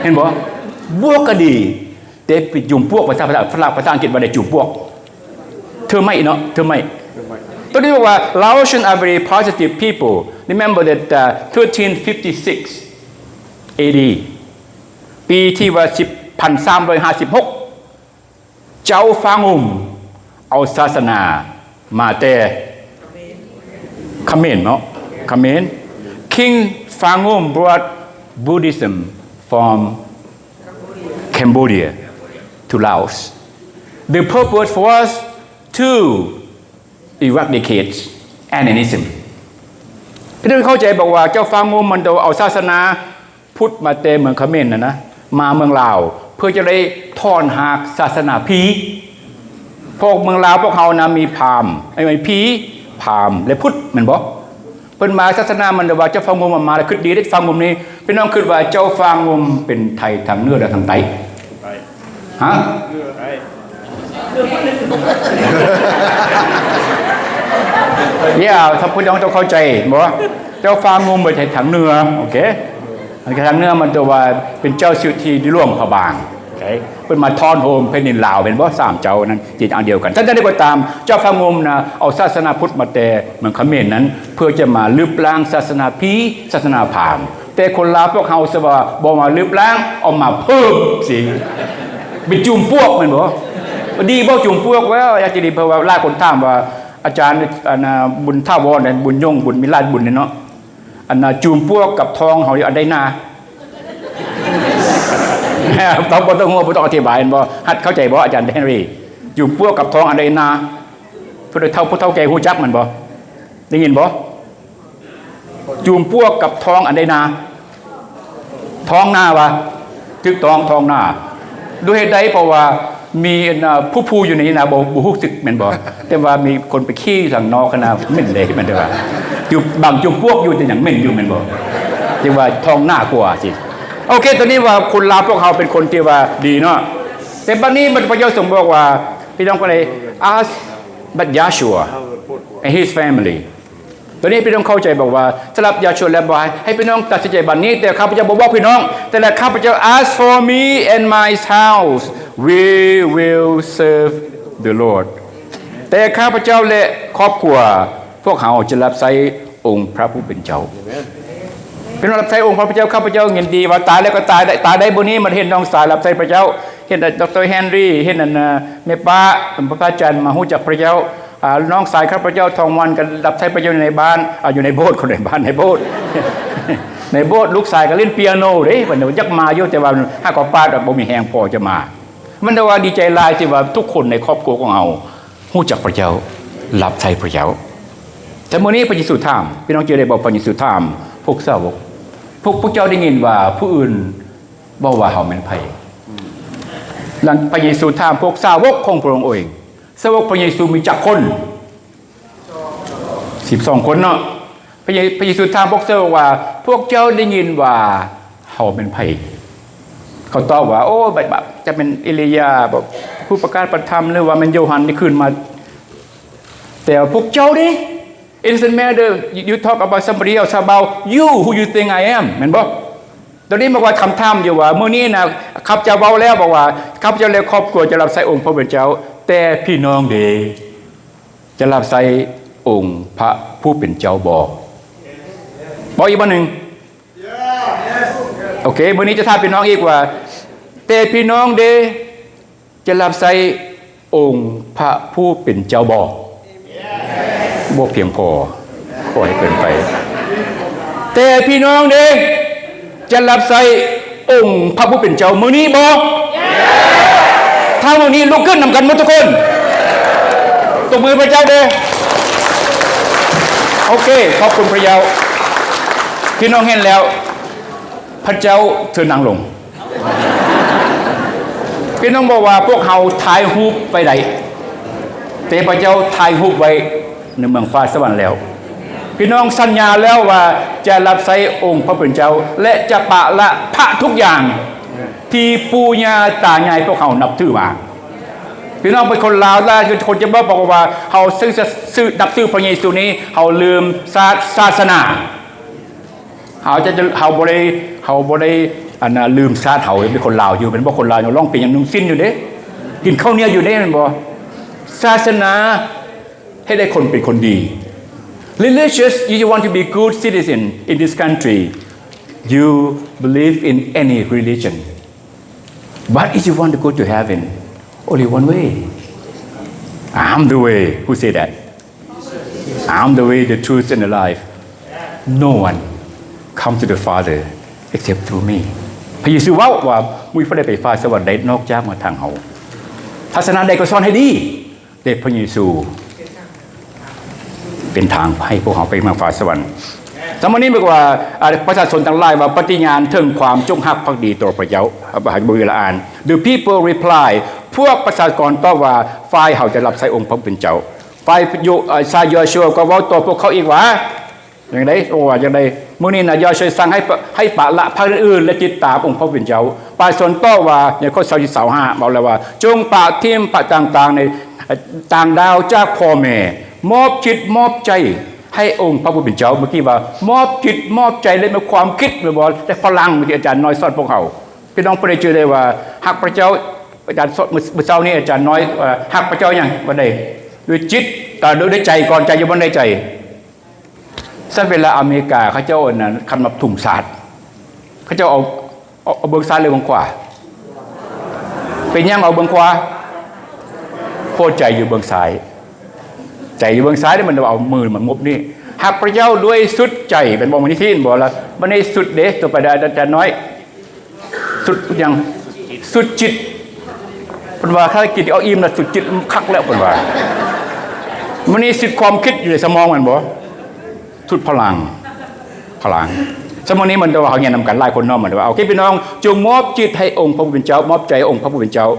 ເຫັນບໍ່? ບວກກໍດີ ແຕ່ເປັນຈຸ່ມປວກ ພາສາ ພາສາຝຣັ່ງ ພາສາອັງກິດວ່າໄດ້ຈຸ່ມປວກ termite ເນາະ termite. ຕົວນີ້ບອກວ່າ Laotians are very positive people. Remember that, uh, thirteen fifty-six A D ປີທີ່ວ່າສິບ ພັນສາມຮ້ອຍຫ້າສິບຫົກ ເຈົ້າຟາງຸມເອົາສາສະໜາມາແຕ່ຂະເໝນເນາະ ຂະເໝນ. King Fangom brought Buddhism from Cambodia to Laos. The purpose was to eradicate animism. ພີ່ນ້ອງເຂົ້າໃຈບໍ່ວ່າ ເຈົ້າຟາງຸມມັນໂຕເອົາສາສະໜາພຸດມາແຕ່ເມືອງຂະເໝນນັ້ນນະ ມາເມືອງລາວ ເພື່ອຈະໄດ້ຖອນຮາກສາສະໜາຜີ ເພາະເມືອງລາວພວກເຮົານະມີພາມ ເອີ ມີຜີ ພາມ ແລະ ພຸດ ແມ່ນບໍ່? ເພິ່ນມາສາສະໜາມັນວ່າເຈົ້າຟ້າງຸ່ມມາແລ້ວຄຶດດີເດ້ ຟ້າງຸ່ມນີ້ ພີ່ນ້ອງຄຶດວ່າເຈົ້າຟ້າງຸ່ມເປັນໄທທາງເໜືອ ຫຼື ທາງໃຕ້? ຮະ? ຢ່າ ຖ້າພີ່ນ້ອງຕ້ອງເຂົ້າໃຈບໍ່? ເຈົ້າຟ້າງຸ່ມໄປໄທທາງເໜືອ ໂອເຄ ອັນທາງເໜືອມັນຕົວວ່າເປັນເຈົ້າສິດທິຫຼວງພະບາງ ໂອເຄ ເພິ່ນມາທ້ອນໂຮມແຜ່ນດິນລາວແມ່ນບໍ່? ສາມເຈົ້ານັ້ນຈິດອັນດຽວກັນ. ແຕ່ຈັ່ງໃດກໍຕາມ ເຈົ້າຟ້າງຸ່ມນະ ເອົາສາສະໜາພຸດມາແຕ່ເມືອງຂະເໝນນັ້ນ ເພື່ອຈະມາລຶບລ້າງສາສະໜາຜີ ສາສະໜາພາມ. ແຕ່ຄົນລາວພວກເຮົາສະວ່າບໍ່ມາລຶບລ້າງ ເອົາມາເພີ່ມສິ ເປັນຈູມປວກແມ່ນບໍ່? ດີບໍ່ຈູມປວກ? ວ່າຢາກຈະດີ ເພາະວ່າຫຼາຍຄົນຖາມວ່າ ອາຈານ ອັນນະ ບຸນຖາວອນ ບຸນຍົງ ບຸນມີຫຼາຍບຸນເນາະ ອັນນະ ຈູມປວກກັບທ້ອງເຮົານີ້ອັນໃດໜາ? ຕ້ອງ ບໍ່ຕ້ອງຮູ້ ບໍ່ຕ້ອງອະທິບາຍແມ່ນບໍ່? ຮັດເຂົ້າໃຈບໍ່ ອາຈານແຮນຣີ? ຈູມປວກກັບທ້ອງອັນໃດໜາ? ຜູ້ເຖົ້າ ຜູ້ເຖົ້າແກ່ຮູ້ຈັກແມ່ນບໍ່? ໄດ້ຍິນບໍ່? ຈູມປວກກັບທ້ອງອັນໃດໜາ? ທ້ອງໜາວະ? ຖືກຕ້ອງ ທ້ອງໜາ. ດ້ວຍເຫດໃດ? ເພາະວ່າມີອັນນະ ຜູ້ໆຢູ່ໃນນີ້ນະ ບໍ່ ບໍ່ຮູ້ສຶກແມ່ນບໍ່? ແຕ່ວ່າມີຄົນໄປຂີ້ທາງນອກຫັ້ນນະ ເໝັນເດ້ ແມ່ນເດ້ວ່າ ຢູ່ບາງຈູມປວກຢູ່ ແຕ່ຍັງເໝັນຢູ່ແມ່ນບໍ່? ຈັ່ງວ່າທ້ອງໜາກວ່າຊິ. ໂອເຄ ຕອນນີ້ວ່າຄົນລາວພວກເຮົາເປັນຄົນທີ່ວ່າດີເນາະ ແຕ່ບັດນີ້ພະເຈົ້າຊົງບອກວ່າ ພີ່ນ້ອງຄົນໃດ ask but Yahshua and his family ຕົວນີ້ພີ່ນ້ອງເຂົ້າໃຈ ບອກວ່າສຳລັບຢາຊົນແລ້ວ ບໍ່ໃຫ້ ໃຫ້ພີ່ນ້ອງຕັດສິນໃຈບັດນີ້ ແຕ່ຂ້າພະເຈົ້າບໍ່ບອກພີ່ນ້ອງ ແຕ່ລະຂ້າພະເຈົ້າ as for me and my house we will serve the Lord ແຕ່ຂ້າພະເຈົ້າ ແລະ ຄອບຄົວ ພວກເຮົາຈະຮັບໃຊ້ອົງພະຜູ້ເປັນເຈົ້າ. ພີ່ນ້ອງຮັບໃຊ້ອົງພະຜູ້ເປັນເຈົ້າ ຂ້າພະເຈົ້າຍິນດີວ່າຕາຍແລ້ວກໍຕາຍໄດ້ ຕາຍໄດ້ມື້ນີ້ ມາເຫັນນ້ອງຊາຍຮັບໃຊ້ພະເຈົ້າ ເຫັນດຣ. ແຮນຣີ ເຫັນອັນນະ ແມ່ປ້າ ພະອາຈານມາຮູ້ຈັກພະເຈົ້າ ອາ ນ້ອງຊາຍຂ້າພະເຈົ້າ ທອງວັນ ກໍຮັບໃຊ້ພະເຈົ້າຢູ່ໃນບ້ານ ອາ ຢູ່ໃນໂບດ ຄົນໃນບ້ານ ໃນໂບດ ໃນໂບດ ລູກຊາຍກໍຫຼິ້ນປຽໂນເດ້ ເພິ່ນຢາກມາຢູ່ ແຕ່ວ່າຫາກໍປາດ ບໍ່ມີແຮງພໍຈະມາ. ມັນວ່າດີໃຈຫຼາຍທີ່ວ່າທຸກຄົນໃນຄອບຄົວຂອງເຮົາຮູ້ຈັກພະເຈົ້າ ຮັບໃຊ້ພະເຈົ້າ. ແຕ່ມື້ນີ້ພະເຢຊູຖາມ ພີ່ນ້ອງຈື່ໄດ້ບໍ່? ພະເຢຊູຖາມພວກສາວົກ ພວກ ພວກເຈົ້າໄດ້ຍິນວ່າຜູ້ອື່ນເວົ້າວ່າເຮົາແມ່ນໃຜ? ຫຼັງພະເຢຊູຖາມພວກສາວົກຂອງພະອົງເອງ ສາວົກພະເຢຊູມີຈັກຄົນ? ສິບສອງຄົນເນາະ. ພະເຢ ພະເຢຊູຖາມພວກສາວົກວ່າ ພວກເຈົ້າໄດ້ຍິນວ່າເຮົາແມ່ນໃຜ? ເຂົາຕອບວ່າ ໂອ້ ແບບ ຈະແມ່ນເອລີຢາ ແບບຜູ້ປະກາດພະທຳ ຫຼືວ່າແມ່ນໂຢຮັນທີ່ຄືນມາ. ແຕ່ວ່າພວກເຈົ້າເດ້ It doesn't matter you talk about somebody else, how about you, who you think I am ແມ່ນບໍ່? ຕອນນີ້ມາວ່າຄຳຖາມຢູ່ວ່າ ມື້ນີ້ນະ ຂ້າພະເຈົ້າເວົ້າແລ້ວ ບອກວ່າ ຂ້າພະເຈົ້າ ແລະ ຄອບຄົວຈະຮັບໃຊ້ອົງພະຜູ້ເປັນເຈົ້າ ແຕ່ພີ່ນ້ອງເດ ຈະຮັບໃຊ້ອົງພະຜູ້ເປັນເຈົ້າບໍ່? ບອກອີກບາດໜຶ່ງ. ໂອເຄ ມື້ນີ້ຈະຖາມພີ່ນ້ອງອີກວ່າ ແຕ່ພີ່ນ້ອງເດ ຈະຮັບໃຊ້ອົງພະຜູ້ເປັນເຈົ້າບໍ່? ບໍ່ພຽງພໍ ຂໍໃຫ້ເກີນໄປ. ແຕ່ພີ່ນ້ອງເດ ຈະຮັບໃຊ້ອົງພະຜູ້ເປັນເຈົ້າມື້ນີ້ບໍ່? ຖ້າມື້ນີ້ລຸກຂຶ້ນນຳກັນໝົດທຸກຄົນ ຕົບມືພະເຈົ້າເດ. ໂອເຄ ຂອບຄຸນພະເຈົ້າ. ພີ່ນ້ອງເຫັນແລ້ວ ພະເຈົ້າເຊີນນັ່ງລົງ. ພີ່ນ້ອງບອກວ່າພວກເຮົາຖ່າຍຮູບໄວ້ໄດ້ ແຕ່ພະເຈົ້າຖ່າຍຮູບໄວ້ໃນເມືອງຟ້າສະຫວັນແລ້ວ. ພີ່ນ້ອງສັນຍາແລ້ວວ່າຈະຮັບໃຊ້ອົງພະຜູ້ເປັນເຈົ້າ ແລະ ຈະປະລະພະທຸກຢ່າງທີ່ປູ່ຍ່າຕາຍາຍພວກເຮົານັບຖືມາ. ພີ່ນ້ອງເປັນຄົນລາວ ຫຼາຍຄົນຈະບອກ ບອກວ່າເຮົາຊື່ ຊື່ ນັບຖືພະເຢຊູນີ້ ເຮົາລືມຊາດສາສະໜາ. ເຮົາຈະ ເຮົາບໍ່ໄດ້ ເຮົາບໍ່ໄດ້ ອັນນະ ລືມຊາດເຮົາ ເປັນຄົນລາວຢູ່ ແມ່ນບໍ່? ຄົນລາວຍັງຮ້ອງເພງ ຍັງນຸ່ງສິ້ນຢູ່ເດ້ ກິນເຂົ້າໜຽວຢູ່ເດ້ ແມ່ນບໍ່? ສາສະໜາເຮັດໃຫ້ຄົນເປັນຄົນດີ. Religious, if you want to be good citizen in this country, you believe in any religion. But if you want to go to heaven, only one way. I'm the way. Who say that? I'm the way, the truth, and the life. No one come to the Father except through me. ພະເຢຊູເວົ້າວ່າ ບໍ່ມີຜູ້ໃດໄປຟ້າສະຫວັນໄດ້ນອກຈາກມາທາງເຮົາ. ສາສະໜາໃດກໍສອນໃຫ້ດີ ແຕ່ພະເຢຊູເປັນທາງໃຫ້ພວກເຮົາໄປມາຟ້າສະຫວັນ. ສຳມະນີ້ບອກວ່າ ອາ ປະຊາຊົນທັງຫຼາຍວ່າປະຕິຍານເຖິງຄວາມຈົງຮັກພັກດີຕໍ່ພະເຈົ້າ. ບໍ່ມີເວລາອ່ານ. The people reply ພວກປະຊາກອນຕອບວ່າ ຝ່າຍເຮົາຈະຮັບໃຊ້ອົງພະຜູ້ເປັນເຈົ້າ. ຝ່າຍໂຍ ອາ ຊາຍໂຢຊວກໍເວົ້າຕໍ່ພວກເຂົາອີກວ່າ ຈັ່ງໃດ? ໂອ້ ວ່າຈັ່ງໃດ? ມື້ນີ້ນະ ຢາຊ່ວຍສັ່ງໃຫ້ປະ ໃຫ້ປະລະພາກອື່ນໆ ແລະ ຕິດຕາມອົງພະຜູ້ເປັນເຈົ້າ. ປາຍສອນຕໍ່ວ່າ ໃນຂໍ້ຊາວສີ່ ຊາວຫ້າ ເວົ້າແລ້ວວ່າ ຈົ່ງປະຖິ້ມພາກຕ່າງໆ ໃນ ຕ່າງດາວຈາກພໍ່ແມ່, ມອບຈິດມອບໃຈໃຫ້ອົງພະຜູ້ເປັນເຈົ້າ. ເມື່ອກີ້ວ່າ ມອບຈິດມອບໃຈ ແລະ ມີຄວາມຄິດ ແມ່ນບໍ່? ແລະ ພະລັງ ທີ່ອາຈານນ້ອຍສອນພວກເຮົາ. ພີ່ນ້ອງຜູ້ໃດຈື່ໄດ້ວ່າ ຮັກພະເຈົ້າ, ອາຈານສອນ ມື້ ມື້ເຊົ້ານີ້ອາຈານນ້ອຍ ເອີ ຮັກພະເຈົ້າຫຍັງ? ບໍ່ໄດ້ ດ້ວຍຈິດ ກໍດ້ວຍໃຈກ່ອນ, ໃຈຢູ່ບ່ອນໃດ? ໃຈ. ຊັ້ນເວລາອາເມລິກາເຂົາເຈົ້າ ອັນນັ້ນ ຄັນມາທຸງຊາດ ເຂົາເຈົ້າເອົາ ເອົາ ເອົາເບື້ອງຊ້າຍ ຫຼື ເບື້ອງຂວາ? ເປັນຫຍັງເອົາເບື້ອງຂວາ? ເພາະໃຈຢູ່ເບື້ອງຊ້າຍ. ໃຈຢູ່ເບື້ອງຊ້າຍນີ້ ມັນເອົາມືມາງົບນີ້. ຮັກພະເຈົ້າດ້ວຍສຸດໃຈ ແມ່ນບໍ່? ມື້ນີ້ທີ່ເຫັນບໍ່ລະ? ບັດນີ້ສຸດເດ້ ຕໍ່ໄປໄດ້ ອາຈານນ້ອຍ. ສຸດຫຍັງ? ສຸດຈິດ. ເພິ່ນວ່າ ຖ້າກິນເອົາອີ່ມແລ້ວສຸດຈິດ ມັນຄັກແລ້ວ ເພິ່ນວ່າ. ມື້ນີ້ສຸດຄວາມຄິດຢູ່ໃນສະໝອງ ແມ່ນບໍ່? ສຸດພະລັງ ພະລັງ. ສະໝໍນີ້ມັນແຕ່ວ່າເຮົາຮຽນນຳກັນຫຼາຍຄົນເນາະ ມັນແຕ່ວ່າ ໂອເຄ ພີ່ນ້ອງ ຈົ່ງມອບຈິດໃຫ້ອົງພະຜູ້ເປັນເຈົ້າ, ມອບໃຈອົງພະຜູ້ເປັນເຈົ້າ.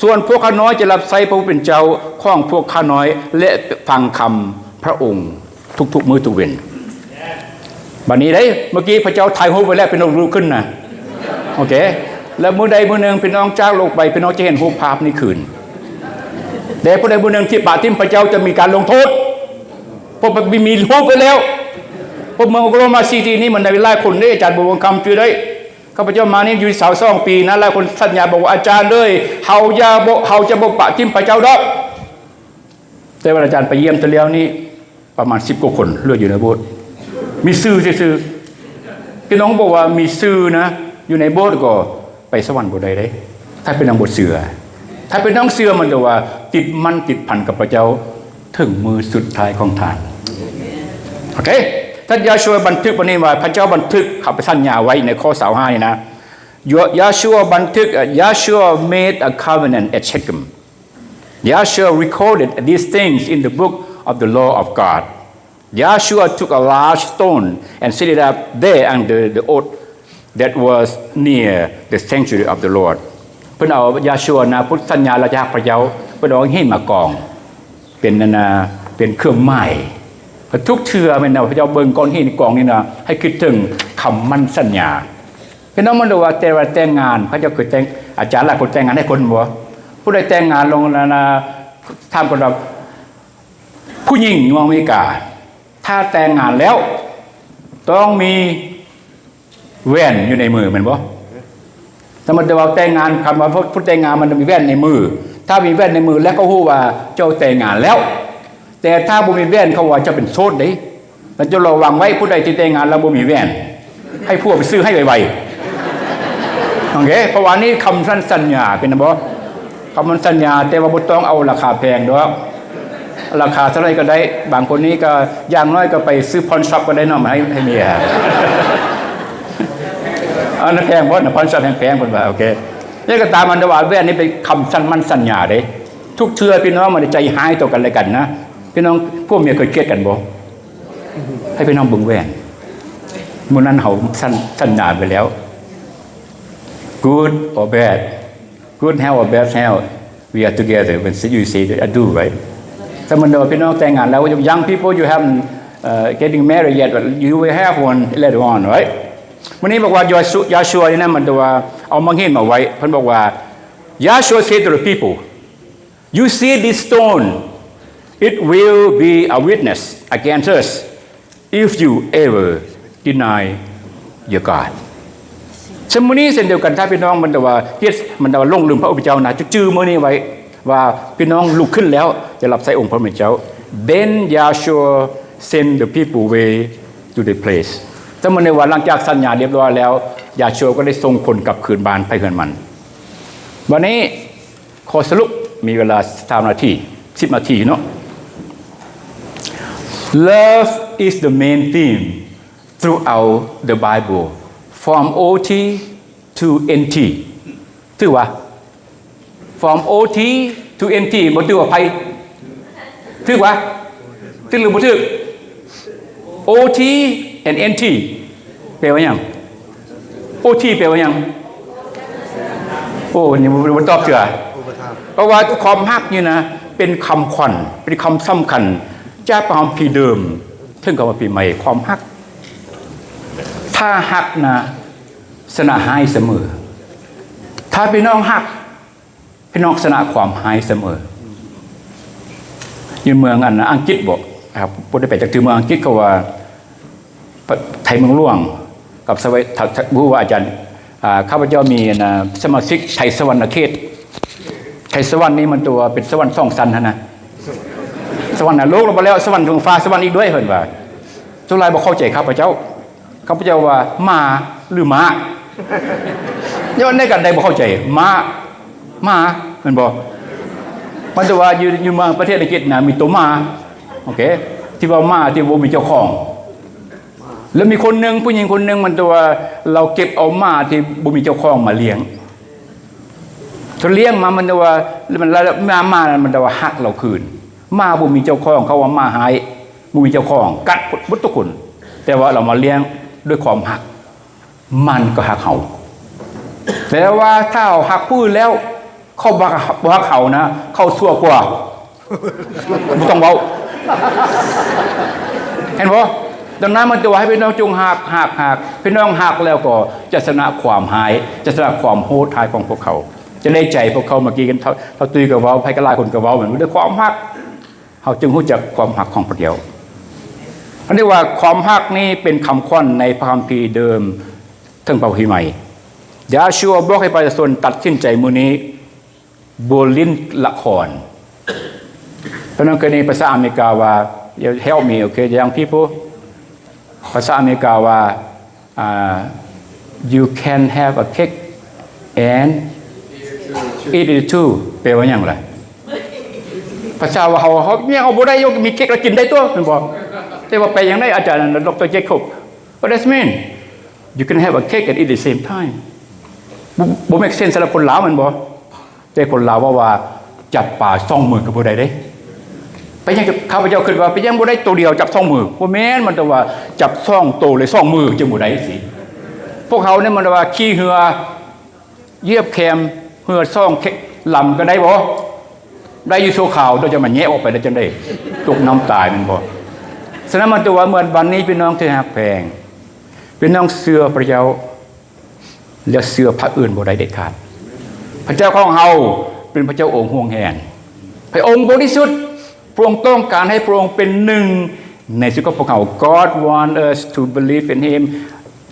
ສ່ວນພວກຂ້ານ້ອຍຈະຮັບໃຊ້ພະຜູ້ເປັນເຈົ້າຂອງພວກຂ້ານ້ອຍ ແລະ ຟັງຄຳພະອົງທຸກໆມື້ທຸກເວັນ. ບັດນີ້ເດ້ ເມື່ອກີ້ພະເຈົ້າຖ່າຍຮູບໄວ້ແລ້ວ ເປັນຮູບຂຶ້ນນະ. ໂອເຄ ແລ້ວມື້ໃດມື້ໜຶ່ງພີ່ນ້ອງຈາກໂລກໄປ ພີ່ນ້ອງຈະເຫັນຮູບພາບນີ້ຄືນ. ແຕ່ຜູ້ໃດຜູ້ໜຶ່ງທີ່ປະຖິ້ມພະເຈົ້າຈະມີການລົງໂທດ. ເພາະມັນມີຮູບໄວ້ແລ້ວ. ເພາະເມືອງໂອຄລາໂຮມາຊີຕີ້ນີ້ ມັນໄດ້ຫຼາຍຄົນເດ້ ອາຈານບົວບັວຄຳຈື່ໄດ້. ຂ້າພະເຈົ້າມານີ້ຢູ່ຊາວສອງປີນະ ຫຼາຍຄົນສັນຍາບອກວ່າ ອາຈານເອີຍ ເຮົາຢ່າບໍ່ ເຮົາຈະບໍ່ປະຖິ້ມພະເຈົ້າດອກ. ແຕ່ວ່າອາຈານໄປຢ້ຽມເທື່ອແລ້ວນີ້ ປະມານສິບກວ່າຄົນເຫຼືອຢູ່ໃນໂບດ ມີຊື່ຊື່ໆ. ພີ່ນ້ອງບອກວ່າມີຊື່ນະ ຢູ່ໃນໂບດກໍໄປສະຫວັນບໍ່ໄດ້ເດ້ ຖ້າເປັນນ້ອງບໍ່ເຊື່ອ. ຖ້າເປັນນ້ອງເຊື່ອ ມັນຈະວ່າຕິດໝັ້ນຕິດພັນກັບພະເຈົ້າເຖິງມື້ສຸດທ້າຍຂອງທ່ານ. ໂອເຄ ທ່ານຢາຊູວບັນທຶກບັດນີ້ວ່າ ພະເຈົ້າບັນທຶກຄຳສັນຍາໄວ້ໃນຂໍ້ຊາວຫ້ານີ້ນະ. ຢາ ຢາຊູວບັນທຶກ Joshua made a covenant at Shechem. Joshua recorded these things in the book of the law of God. Joshua took a large stone and set it up there under the oak that was near the sanctuary of the Lord. ເພິ່ນເອົາ ຢາຊູວນະ ຜູ້ສັນຍາລາວຈະຮັກພະເຈົ້າ ເພິ່ນເອົາຫີນມາກອງ ເປັນອັນນະ ເປັນເຄື່ອງໝາຍ. ທຸກເທື່ອແມ່ນວ່າພະເຈົ້າເບິ່ງກ້ອນຫີນກອງນີ້ນະ ໃຫ້ຄິດເຖິງຄຳໝັ້ນສັນຍາ. ພີ່ນ້ອງມາດູວ່າ ແຕ່ວ່າແຕ່ງງານ ເຂົາເຈົ້າເຄີຍແຕ່ງ ອາຈານຫຼາຍຄົນແຕ່ງງານໃຫ້ຄົນບໍ່? ຜູ້ໃດແຕ່ງງານລົງນັ້ນນະ ຖາມກ່ອນວ່າ ຜູ້ຍິງຢູ່ອາເມລິກາ ຖ້າແຕ່ງງານແລ້ວ ຕ້ອງມີແຫວນຢູ່ໃນມືແມ່ນບໍ່? ສົມມຸດວ່າແຕ່ງງານ ຄຳວ່າຜູ້ແຕ່ງງານມັນຕ້ອງມີແຫວນໃນມື. ຖ້າມີແຫວນໃນມືແລ້ວ ເຂົາຮູ້ວ່າເຈົ້າແຕ່ງງານແລ້ວ. ແຕ່ຖ້າບໍ່ມີແຫວນ ເຂົາວ່າເຈົ້າເປັນໂສດເດ້. ແລ້ວເຈົ້າລະວັງໄວ້ ຜູ້ໃດທີ່ແຕ່ງງານແລ້ວບໍ່ມີແຫວນ ໃຫ້ຜົວໄປຊື້ໃຫ້ໄວໆ. ໂອເຄ ເພາະວ່ານີ້ຄຳໝັ້ນສັນຍາ ເປັນນຳບໍ່? ຄຳໝັ້ນສັນຍາ ແຕ່ວ່າບໍ່ຕ້ອງເອົາລາຄາແພງດອກ ລາຄາເທົ່າໃດກໍໄດ້. ບາງຄົນນີ້ກໍຢ່າງໜ້ອຍກໍໄປຊື້ພອນຊັອບກໍໄດ້ເນາະ ມາໃຫ້ ໃຫ້ເມຍ. ອັນນັ້ນແພງບໍ່ນະ? ພອນຊັອບແພງໆ ເພິ່ນວ່າ. ໂອເຄ ຍັງກໍຕາມ ອັນແຕ່ວ່າແຫວນນີ້ເປັນຄຳສັນໝັ້ນສັນຍາເດ້. ທຸກເທື່ອພີ່ນ້ອງມັນໃຈຮ້າຍຕໍ່ກັນແລະກັນນະ. ພີ່ນ້ອງ ຜົວເມຍເຄີຍກຽດກັນບໍ່? ໃຫ້ພີ່ນ້ອງເບິ່ງແຫວນ. ມື້ນັ້ນເຮົາສັນ ສັນຍາໄປແລ້ວ good or bad, good health or bad health, we are together when you say I do, right? ຖ້າມັນວ່າພີ່ນ້ອງແຕ່ງງານແລ້ວ young people, you haven't, uh, getting married yet, but you will have one later on, right? ມື້ນີ້ບອກວ່າ Joshua ນີ້ນະ ມັນຈະວ່າເອົາໝາກຫີນມາໄວ້ ເພິ່ນບອກວ່າ Joshua said to the people, "You see this stone? It will be a witness against us if you ever deny your God." ເຊັ່ນມື້ນີ້ເຊັ່ນດຽວກັນ ຖ້າພີ່ນ້ອງມັນຈະວ່າເຮັດ ມັນຈະວ່າຫຼົງລືມພະຜູ້ເປັນເຈົ້ານະ ຈື່ມື້ນີ້ໄວ້ວ່າ ພີ່ນ້ອງລຸກຂຶ້ນແລ້ວຈະຮັບໃຊ້ອົງພະຜູ້ເປັນເຈົ້າ. Then Joshua sent the people away to the place. ແຕ່ມື້ນີ້ວ່າ ຫຼັງຈາກສັນຍາລຽບຮ້ອຍແລ້ວ ຢາຊູວກໍໄດ້ສົ່ງຄົນກັບຄືນບ້ານໄປເຮືອນມັນ. ບັດນີ້ ຂໍສະຫຼຸບ ມີເວລາສາມນາທີ ສິບນາທີເນາະ. Love is the main theme throughout the Bible, from O T to N T. ຖືກວ່າ from O T to N T ບໍ່ຖືກວ່າໃຜ? ຖືກວ່າ? ຖືກຫຼືບໍ່ຖືກ? O T and N T ແປວ່າຫຍັງ? O T ແປວ່າຫຍັງ? ໂອ້ ຍັງບໍ່ ບໍ່ຕອບເທື່ອ. ເພາະວ່າຄວາມຮັກນີ້ນະ ເປັນຄຳຂວັນ ເປັນຄຳສຳຄັນຈາກພະຄຳພີເດີມ. ຊຶ່ງຄຳວ່າປີໃໝ່ ຄວາມຮັກ. ຖ້າຮັກນະ ຊະນະຮ້າຍສະເໝີ. ຖ້າພີ່ນ້ອງຮັກ ພີ່ນ້ອງຊະນະຄວາມຮ້າຍສະເໝີ. ຢູ່ເມືອງອັນອັງກິດບໍ ບໍ່ໄດ້ໄປຈັກເທື່ອ ເມືອງອັງກິດ ເຂົາວ່າ ໄທເມືອງຫຼວງກັບສະໄຫວ ຖ້າ ຖ້າຮູ້ວ່າອາຈານ ອ່າ ຂ້າພະເຈົ້າມີອັນນະ ສະມາຊິກໄທສະຫວັນນະເຂດ. ໄທສະຫວັນນີ້ມັນຕົວເປັນສະຫວັນສອງຊັ້ນຫັ້ນນະ. ສະຫວັນນະໂລກລະບໍ່ແລ້ວ ສະຫວັນເທິງຟ້າ ສະຫວັນອີກດ້ວຍ ເພິ່ນວ່າ. ສ່ວນຫຼາຍບໍ່ເຂົ້າໃຈຂ້າພະເຈົ້າ. ຂ້າພະເຈົ້າວ່າ ໝາ ຫຼື ມ້າ? ຍ້ອນໃດກໍໄດ້ບໍ່ເຂົ້າໃຈ ມ້າ ມ້າ ແມ່ນບໍ່? ມັນແຕ່ວ່າຢູ່ ຢູ່ມາປະເທດອັງກິດນະ ມີໂຕໝາ ໂອເຄ ທີ່ວ່າໝາທີ່ບໍ່ມີເຈົ້າຂອງ. ແລ້ວມີຄົນໜຶ່ງ ຜູ້ຍິງຄົນໜຶ່ງ ມັນແຕ່ວ່າລາວເກັບເອົາໝາທີ່ບໍ່ມີເຈົ້າຂອງມາລ້ຽງ. ເຂົາລ້ຽງມາ ມັນແຕ່ວ່າ ມັນ ໝາ ໝານັ້ນ ມັນແຕ່ວ່າຮັກລາວຄືນ. ໝາບໍ່ມີເຈົ້າຂອງ ເຂົາວ່າໝາຮ້າຍ ບໍ່ມີເຈົ້າຂອງ ກັດໝົດທຸກຄົນ ແຕ່ວ່າລາວມາລ້ຽງດ້ວຍຄວາມຮັກ ມັນກໍຮັກເຮົາ. ແຕ່ວ່າຖ້າເຮົາຮັກຜູ້ອື່ນແລ້ວ ເຂົາບໍ່ ບໍ່ຮັກເຮົານະ ເຂົາຊົ່ວກວ່າ ບໍ່ຕ້ອງເວົ້າ ເຫັນບໍ່? ດັ່ງນັ້ນມັນຈະວ່າໃຫ້ພີ່ນ້ອງຈົ່ງຮັກ ຮັກ ຮັກ ພີ່ນ້ອງຮັກແລ້ວກໍຈະຊະນະຄວາມຮ້າຍ ຈະຊະນະຄວາມໂຫດຮ້າຍຂອງພວກເຂົາ ຈະໄດ້ໃຈພວກເຂົາ. ເມື່ອກີ້ເຂົາ ເຂົາຕຸ້ຍກໍເວົ້າ ໃຜກໍຫຼາຍຄົນກໍເວົ້າ ມັນດ້ວຍຄວາມຮັກ ເຮົາຈຶ່ງຮູ້ຈັກຄວາມຮັກຂອງພະເຈົ້າ. ອັນນີ້ວ່າຄວາມຮັກນີ້ເປັນຄຳຂວັນໃນພະຄຳພີເດີມເຖິງພະຄຳພີໃໝ່. ຢາຊູວບອກໃຫ້ປະຊາຊົນຕັດສິນໃຈມື້ນີ້ ບໍ່ຫຼິ້ນລະຄອນ. ເພາະນັ້ນຄືໃນພາສາອາເມລິກາວ່າ Help me, okay, young people. ພາສາອາເມລິກາວ່າ ອ່າ You can have a cake and eat it too. ແປວ່າຫຍັງລະ? ພາສາວ່າເຮົາ ເຮົາ ເຮົາບໍ່ໄດ້ ມີເຄັກແລ້ວກິນໄດ້ຕົວະ ແມ່ນບໍ່? ແຕ່ວ່າແປຈັ່ງໃດ ອາຈານ ດຣ Jacob? What does it mean? You can have a cake and eat at the same time. ບໍ່ ບໍ່ make sense ສຳລັບຄົນລາວ ແມ່ນບໍ່? ແຕ່ຄົນລາວເວົ້າວ່າ ຈັບປາສອງມືກໍບໍ່ໄດ້ເດ້. ເປັນຫຍັງ ຂ້າພະເຈົ້າຄິດວ່າ ເປັນຫຍັງບໍ່ໄດ້ໂຕດຽວ ຈັບສອງມື? ບໍ່ແມ່ນ, ມັນຕ້ອງວ່າ ຈັບສອງໂຕ ແລະ ສອງມືຈຶ່ງບໍ່ໄດ້ຊີ້. ພວກເຮົານີ້ມັນວ່າ ຂີ່ເຮືອ ຢຽບແຄມເຮືອສອງ ເຄ ລຳກໍໄດ້ບໍ່? ໄດ້ຢູ່ຊົ່ວຄາວ, ເຈົ້າຈະມາແຍະອອກໄປໄດ້ຈັ່ງໃດ? ຕົກນ້ຳຕາຍແມ່ນບໍ່? ສະນັ້ນມັນຕ້ອງວ່າ ເມື່ອວັນນີ້ ພີ່ນ້ອງທີ່ຮັກແພງ, ພີ່ນ້ອງເຊື່ອພະເຈົ້າ ແລະ ເຊື່ອພະອື່ນບໍ່ໄດ້ເດັດຂາດ. ພະເຈົ້າຂອງເຮົາເປັນພະເຈົ້າອົງຫວງແຫນ, ພະອົງບໍລິສຸດ. ພະອົງຕ້ອງການໃຫ້ພະອົງເປັນໜຶ່ງໃນຊີວິດຂອງພວກເຮົາ. God want us to believe in Him,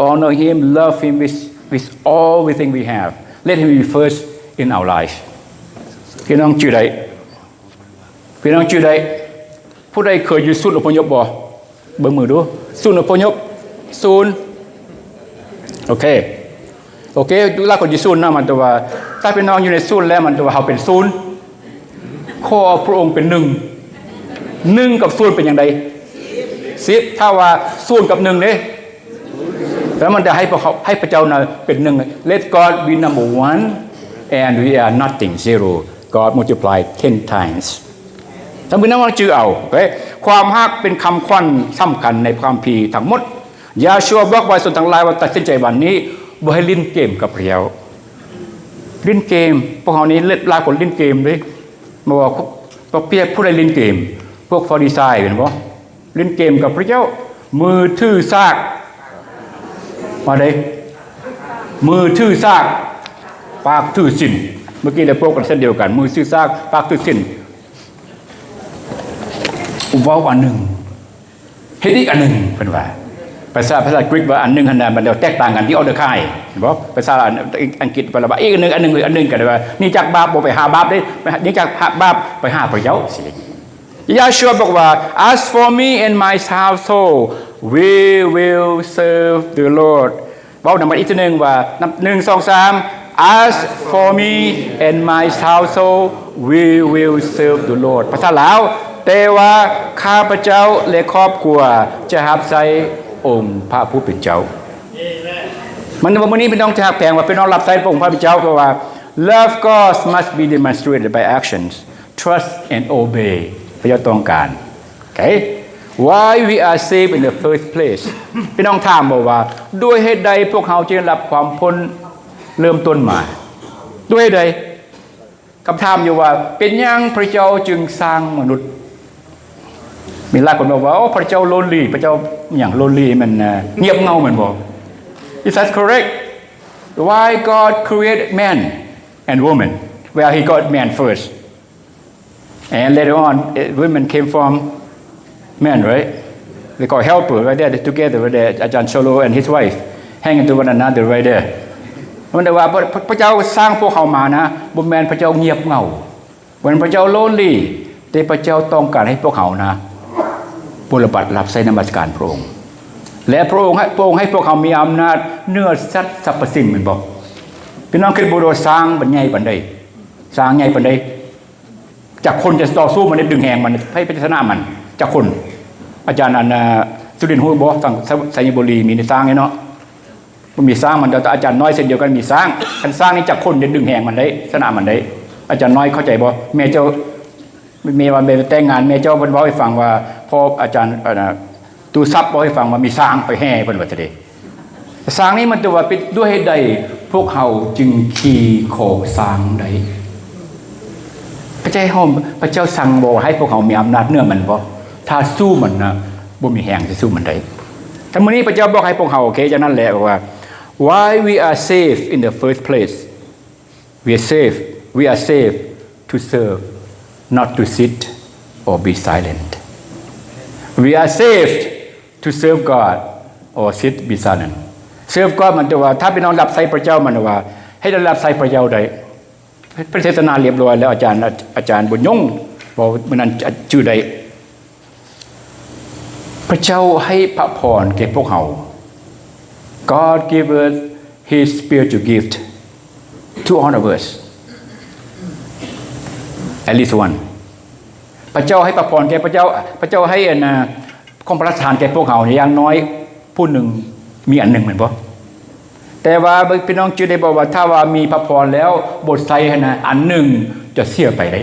honor Him, love Him with, with all everything we have. Let Him be first in our life. ພີ່ນ້ອງຈື່ໄດ້? ພີ່ນ້ອງຈື່ໄດ້? ຜູ້ໃດເຄີຍຢູ່ສູນອົບພະຍົບບໍ່? ເບິ່ງມືດູ. ສູນອົບພະຍົບ. ສູນ. ໂອເຄ. ໂອເຄ. ຫຼາຍຄົນຢູ່ສູນນະ, ມັນແຕ່ວ່າ ຖ້າພີ່ນ້ອງຢູ່ໃນສູນແລ້ວ ມັນແຕ່ວ່າເຮົາເປັນສູນ. ຂໍພະອົງເປັນໜຶ່ງ. ໜຶ່ງກັບສູນເປັນຫຍັງໃດ? ສິບ. ຖ້າວ່າສູນກັບໜຶ່ງເດ້? ແລ້ວມັນຈະໃຫ້ພະເຈົ້າ ໃຫ້ພະເຈົ້ານະເປັນໜຶ່ງ. Let God be number one and we are nothing, zero. God multiply ten times. ຖ້າມື້ນັ້ນວ່າຈື່ເອົາ, ໂອເຄ. ຄວາມຮັກເປັນຄຳຂວັນສຳຄັນໃນພະຄຳພີທັງໝົດ. ຢາຊູວບອກປະຊາຊົນທັງຫຼາຍວ່າ ຕັດສິນໃຈວັນນີ້ ບໍ່ໃຫ້ຫຼິ້ນເກມກັບພະເຈົ້າ. ຫຼິ້ນເກມ, ພວກເຮົານີ້ຫຼາຍຄົນຫຼິ້ນເກມເດ້. ບໍ່ວ່າພວກ ພວກ ຜູ້ໃດຫຼິ້ນເກມ? ພວກຟາຣິຊາຍແມ່ນບໍ່? ຫຼິ້ນເກມກັບພະເຈົ້າ. ມືຖືສາກ ວ່າໃດ? ມືຖືສາກ ປາກຖືສິນ. ເມື່ອກີ້ໄດ້ໂປກກັນເຊັ່ນດຽວກັນ, ມືຖືສາກ ປາກຖືສິນ. ເວົ້າອັນໜຶ່ງ ເຮັດອີກອັນໜຶ່ງ ເພິ່ນວ່າ. ພາສາ ພາສາກຣີກວ່າອັນໜຶ່ງຫັ້ນນະ ມັນແຕກຕ່າງກັນ the other kind ເຫັນບໍ່? ພາສາອັງກິດເພິ່ນວ່າອີກອັນໜຶ່ງ ອັນໜຶ່ງ ອັນໜຶ່ງ ກໍໄດ້ວ່າ ນີ້ຈາກບາບ ບໍ່ໄປຫາບາບເດ້, ນີ້ຈາກຫາບາບ ໄປຫາພະເຈົ້າ. ຊິ ຢາຊູວບອກວ່າ As for me and my household, we will serve the Lord. ເວົ້ານຳກັນອີກເທື່ອໜຶ່ງວ່າ ນັບ ໜຶ່ງ ສອງ ສາມ As for me and my household, we will serve the Lord. ພາສາລາວ ແປວ່າ ຂ້າພະເຈົ້າ ແລະ ຄອບຄົວ ຈະຮັບໃຊ້ອົງພະຜູ້ເປັນເຈົ້າ. ມັນວ່າມື້ນີ້ ພີ່ນ້ອງທີ່ຮັກແພງ ວ່າພີ່ນ້ອງຮັບໃຊ້ອົງພະເປັນເຈົ້າ ເພາະວ່າ Love God must be demonstrated by actions. Trust and obey. ພະເຈົ້າຕ້ອງການ. Okay? Why we are saved in the first place? ພີ່ນ້ອງຖາມບໍ່ວ່າ ດ້ວຍເຫດໃດພວກເຮົາຈຶ່ງໄດ້ຮັບຄວາມພົ້ນເລີ່ມຕົ້ນມາ? ດ້ວຍເຫດໃດ? ຄຳຖາມຢູ່ວ່າ ເປັນຫຍັງພະເຈົ້າຈຶ່ງສ້າງມະນຸດ? ມີຫຼາຍຄົນບອກວ່າ ໂອ້ ພະເຈົ້າ lonely ພະເຈົ້າຫຍັງ lonely ມັນ ເອີ ງຽບເຫງົາແມ່ນບໍ່? Is that correct? Why God create man and woman? Well, he got man first. And later on, eh, women came from men, right? They call helper, right there, together, right there, ອາຈານໂຊໂລ and his wife hanging to one another right there. ມັນໄດ້ວ່າ ພະ ພະເຈົ້າສ້າງພວກເຮົາມານະ ບໍ່ແມ່ນພະເຈົ້າງຽບເຫງົາ, ບໍ່ແມ່ນພະເຈົ້າ lonely, ແຕ່ພະເຈົ້າຕ້ອງການໃຫ້ພວກເຮົານະ ປົວລະບັດຮັບໃຊ້ນະມັດສະການພະອົງ ແລະ ພະອົງໃຫ້ ພະອົງໃຫ້ພວກເຮົາມີອຳນາດເໜືອສັດສັບພະສິ່ງ ແມ່ນບໍ່? ພີ່ນ້ອງຄິດເບິ່ງ ວ່າຊ້າງມັນໃຫຍ່ປານໃດ? ຊ້າງໃຫຍ່ປານໃດ? ຈັກຄົນຈະຕໍ່ສູ້ມັນ ໄດ້ດຶງແຮງມັນ ໃຜ ໃຜຈະຊະນະມັນ? ຈັກຄົນ? ອາຈານ ອັນ ເອີ ສຸລິນ ຮູ້ບໍ່? ທາງໄຊຍະບູລີມີຊ້າງເນາະ, ມັນມີຊ້າງ ມັນ ອາຈານນ້ອຍເຊັ່ນດຽວກັນມີຊ້າງ. ຄັນຊ້າງນີ້ຈັກຄົນຈະດຶງແຮງມັນໄດ້ ຊະນະມັນໄດ້? ອາຈານນ້ອຍເຂົ້າໃຈບໍ່? ແມ່ເຈົ້າ ແມ່ວ່າແມ່ແຕ່ງງານ ແມ່ເຈົ້າເພິ່ນເວົ້າໃຫ້ຟັງວ່າ ພໍ່ອາຈານ ອັນ ຕູຊັບເວົ້າໃຫ້ຟັງວ່າມີຊ້າງໄປແຫ່ເພິ່ນວ່າຊັ້ນເດ. ຊ້າງນີ້ມັນຕົວວ່າເປັນ ດ້ວຍເຫດໃດພວກເຮົາຈຶ່ງຂີ່ຄໍຊ້າງໄດ້? ພະເຈົ້າໃຫ້ເຮົາ ພະເຈົ້າສັ່ງບໍ່ໃຫ້ພວກເຮົາມີອຳນາດເໜືອມັນບໍ່? ຖ້າສູ້ມັນນະ ບໍ່ມີແຮງຊິສູ້ມັນໄດ້. ແຕ່ມື້ນີ້ພະເຈົ້າບອກໃຫ້ພວກເຮົາ ໂອເຄ ຈັ່ງນັ້ນແຫຼະ ວ່າ why we are saved in the first place. We are saved, we are saved to serve, not to sit or be silent. We are saved to serve God or sit, be silent. Serve God ມັນແປວ່າ ຖ້າພີ່ນ້ອງຮັບໃຊ້ພະເຈົ້າ ມັນວ່າໃຫ້ໄດ້ຮັບໃຊ້ພະເຈົ້າໄດ້. ເພິ່ນເທດສະນາລຽບຮ້ອຍແລ້ວ ອາຈານ ອາຈານບຸນຍົງ ເວົ້າມື້ນັ້ນຈື່ໄດ້. ພະເຈົ້າໃຫ້ພະພອນແກ່ພວກເຮົາ. God give us his spiritual gift to all of us. At least one. ພະເຈົ້າໃຫ້ພະພອນແກ່ ພະເຈົ້າ ພະເຈົ້າໃຫ້ອັນນະ ຂອງພະລາຊະທານແກ່ພວກເຮົາ ຢ່າງໜ້ອຍຜູ້ໜຶ່ງມີອັນໜຶ່ງ ແມ່ນບໍ່? ແຕ່ວ່າພີ່ນ້ອງຈື່ໄດ້ບໍ່ວ່າ ຖ້າວ່າມີພະພອນແລ້ວບໍ່ໃຊ້ຫັ້ນນະ ອັນໜຶ່ງຈະເສຍໄປເດ້.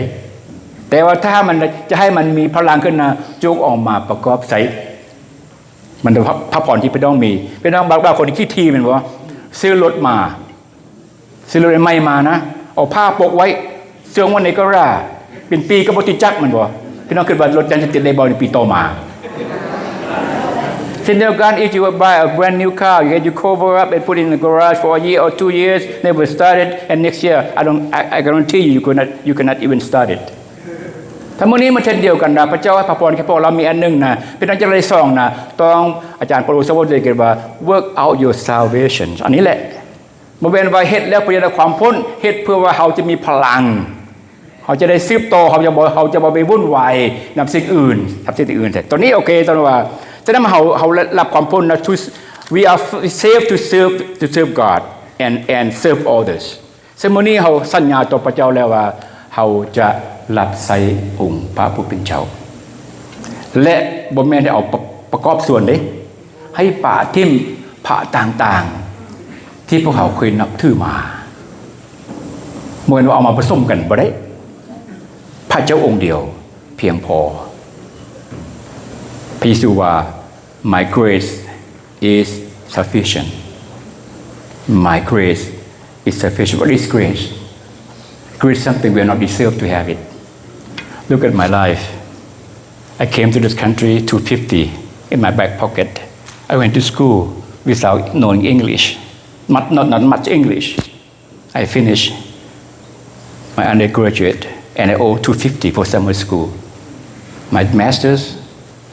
ແຕ່ວ່າຖ້າມັນຈະໃຫ້ມັນມີພະລັງຂຶ້ນນະ ຈົ່ງເອົາມາປະກອບໃຊ້. ມັນເປັນພະ ພະພອນທີ່ພີ່ນ້ອງມີ. ພີ່ນ້ອງບາງ ບາງຄົນຂີ້ຖີ່ແມ່ນບໍ່? ຊື້ລົດມາ ຊື້ລົດໃໝ່ມານະ ເອົາຜ້າປົກໄວ້ ເຊື່ອງໄວ້ໃນກາຣາດ ເປັນປີກໍບໍ່ຕິດຈັກແມ່ນບໍ່? ພີ່ນ້ອງຄິດວ່າລົດຍັງຊິຕິດໄດ້ບໍ່ໃນປີຕໍ່ມາ? ເຊັ່ນດຽວກັນ if you buy a brand new car, you get your cover up and put it in the garage for a year or two years, never start it, and next year, I don't, I, I guarantee you, you cannot, you cannot even start it. ຖ້າມື້ນີ້ມັນເຊັ່ນດຽວກັນນະ ພະເຈົ້າໃຫ້ພະພອນແກ່ພວກເຮົາມີອັນໜຶ່ງນະ ເປັນອັນຈັກໄດ້ສອງນະ ຕ້ອງ ອາຈານເປົາໂລສະເວົ້າເຖິງກັນວ່າ work out your salvation ອັນນີ້ແຫຼະ. ບໍ່ແມ່ນວ່າເຮັດແລ້ວເພື່ອຈະໄດ້ຄວາມພົ້ນ ເຮັດເພື່ອວ່າເຮົາຈະມີພະລັງ ເຮົາຈະໄດ້ສືບຕໍ່ ເຮົາຈະບໍ່ ເຮົາຈະບໍ່ໄປວຸ່ນວາຍນຳສິ່ງອື່ນ ນຳສິ່ງອື່ນ. ຕົວນີ້ໂອເຄ ຕົວນີ້ວ່າ ສະນັ້ນເຮົາ ເຮົາໄດ້ຮັບຄວາມພົ້ນນະ to, we are saved to serve, to serve God and, and serve others. ເຊິ່ງມື້ນີ້ເຮົາສັນຍາຕໍ່ພະເຈົ້າແລ້ວວ່າ ເຮົາຈະຮັບໃຊ້ອົງພະຜູ້ເປັນເຈົ້າ ແລະ ບໍ່ແມ່ນໄດ້ເອົາປະ ປະກອບສ່ວນເດ້ ໃຫ້ປະຖິ້ມພະຕ່າງໆ ທີ່ພວກເຮົາເຄີຍນັບຖືມາ. ບໍ່ແມ່ນວ່າເອົາມາປະສົມກັນ ບໍ່ໄດ້. ພະເຈົ້າອົງດຽວພຽງພໍ. ພະເຢຊູວ່າ My grace is sufficient. My grace is sufficient. What is grace? Grace is something we are not deserve to have it. Look at my life. I came to this country two fifty in my back pocket. I went to school without knowing English. Not, not, not much English. I finished my undergraduate and I owe two fifty for summer school. My master's,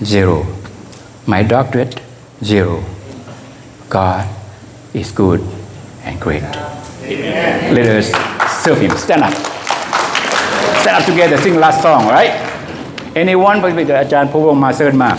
zero. My doctorate, zero. God is good and great. Amen. Let us serve him. Stand up. Stand up together, sing last song, right? Anyone? ອາຈານພູວົງ ມາ ເຊີນມາ.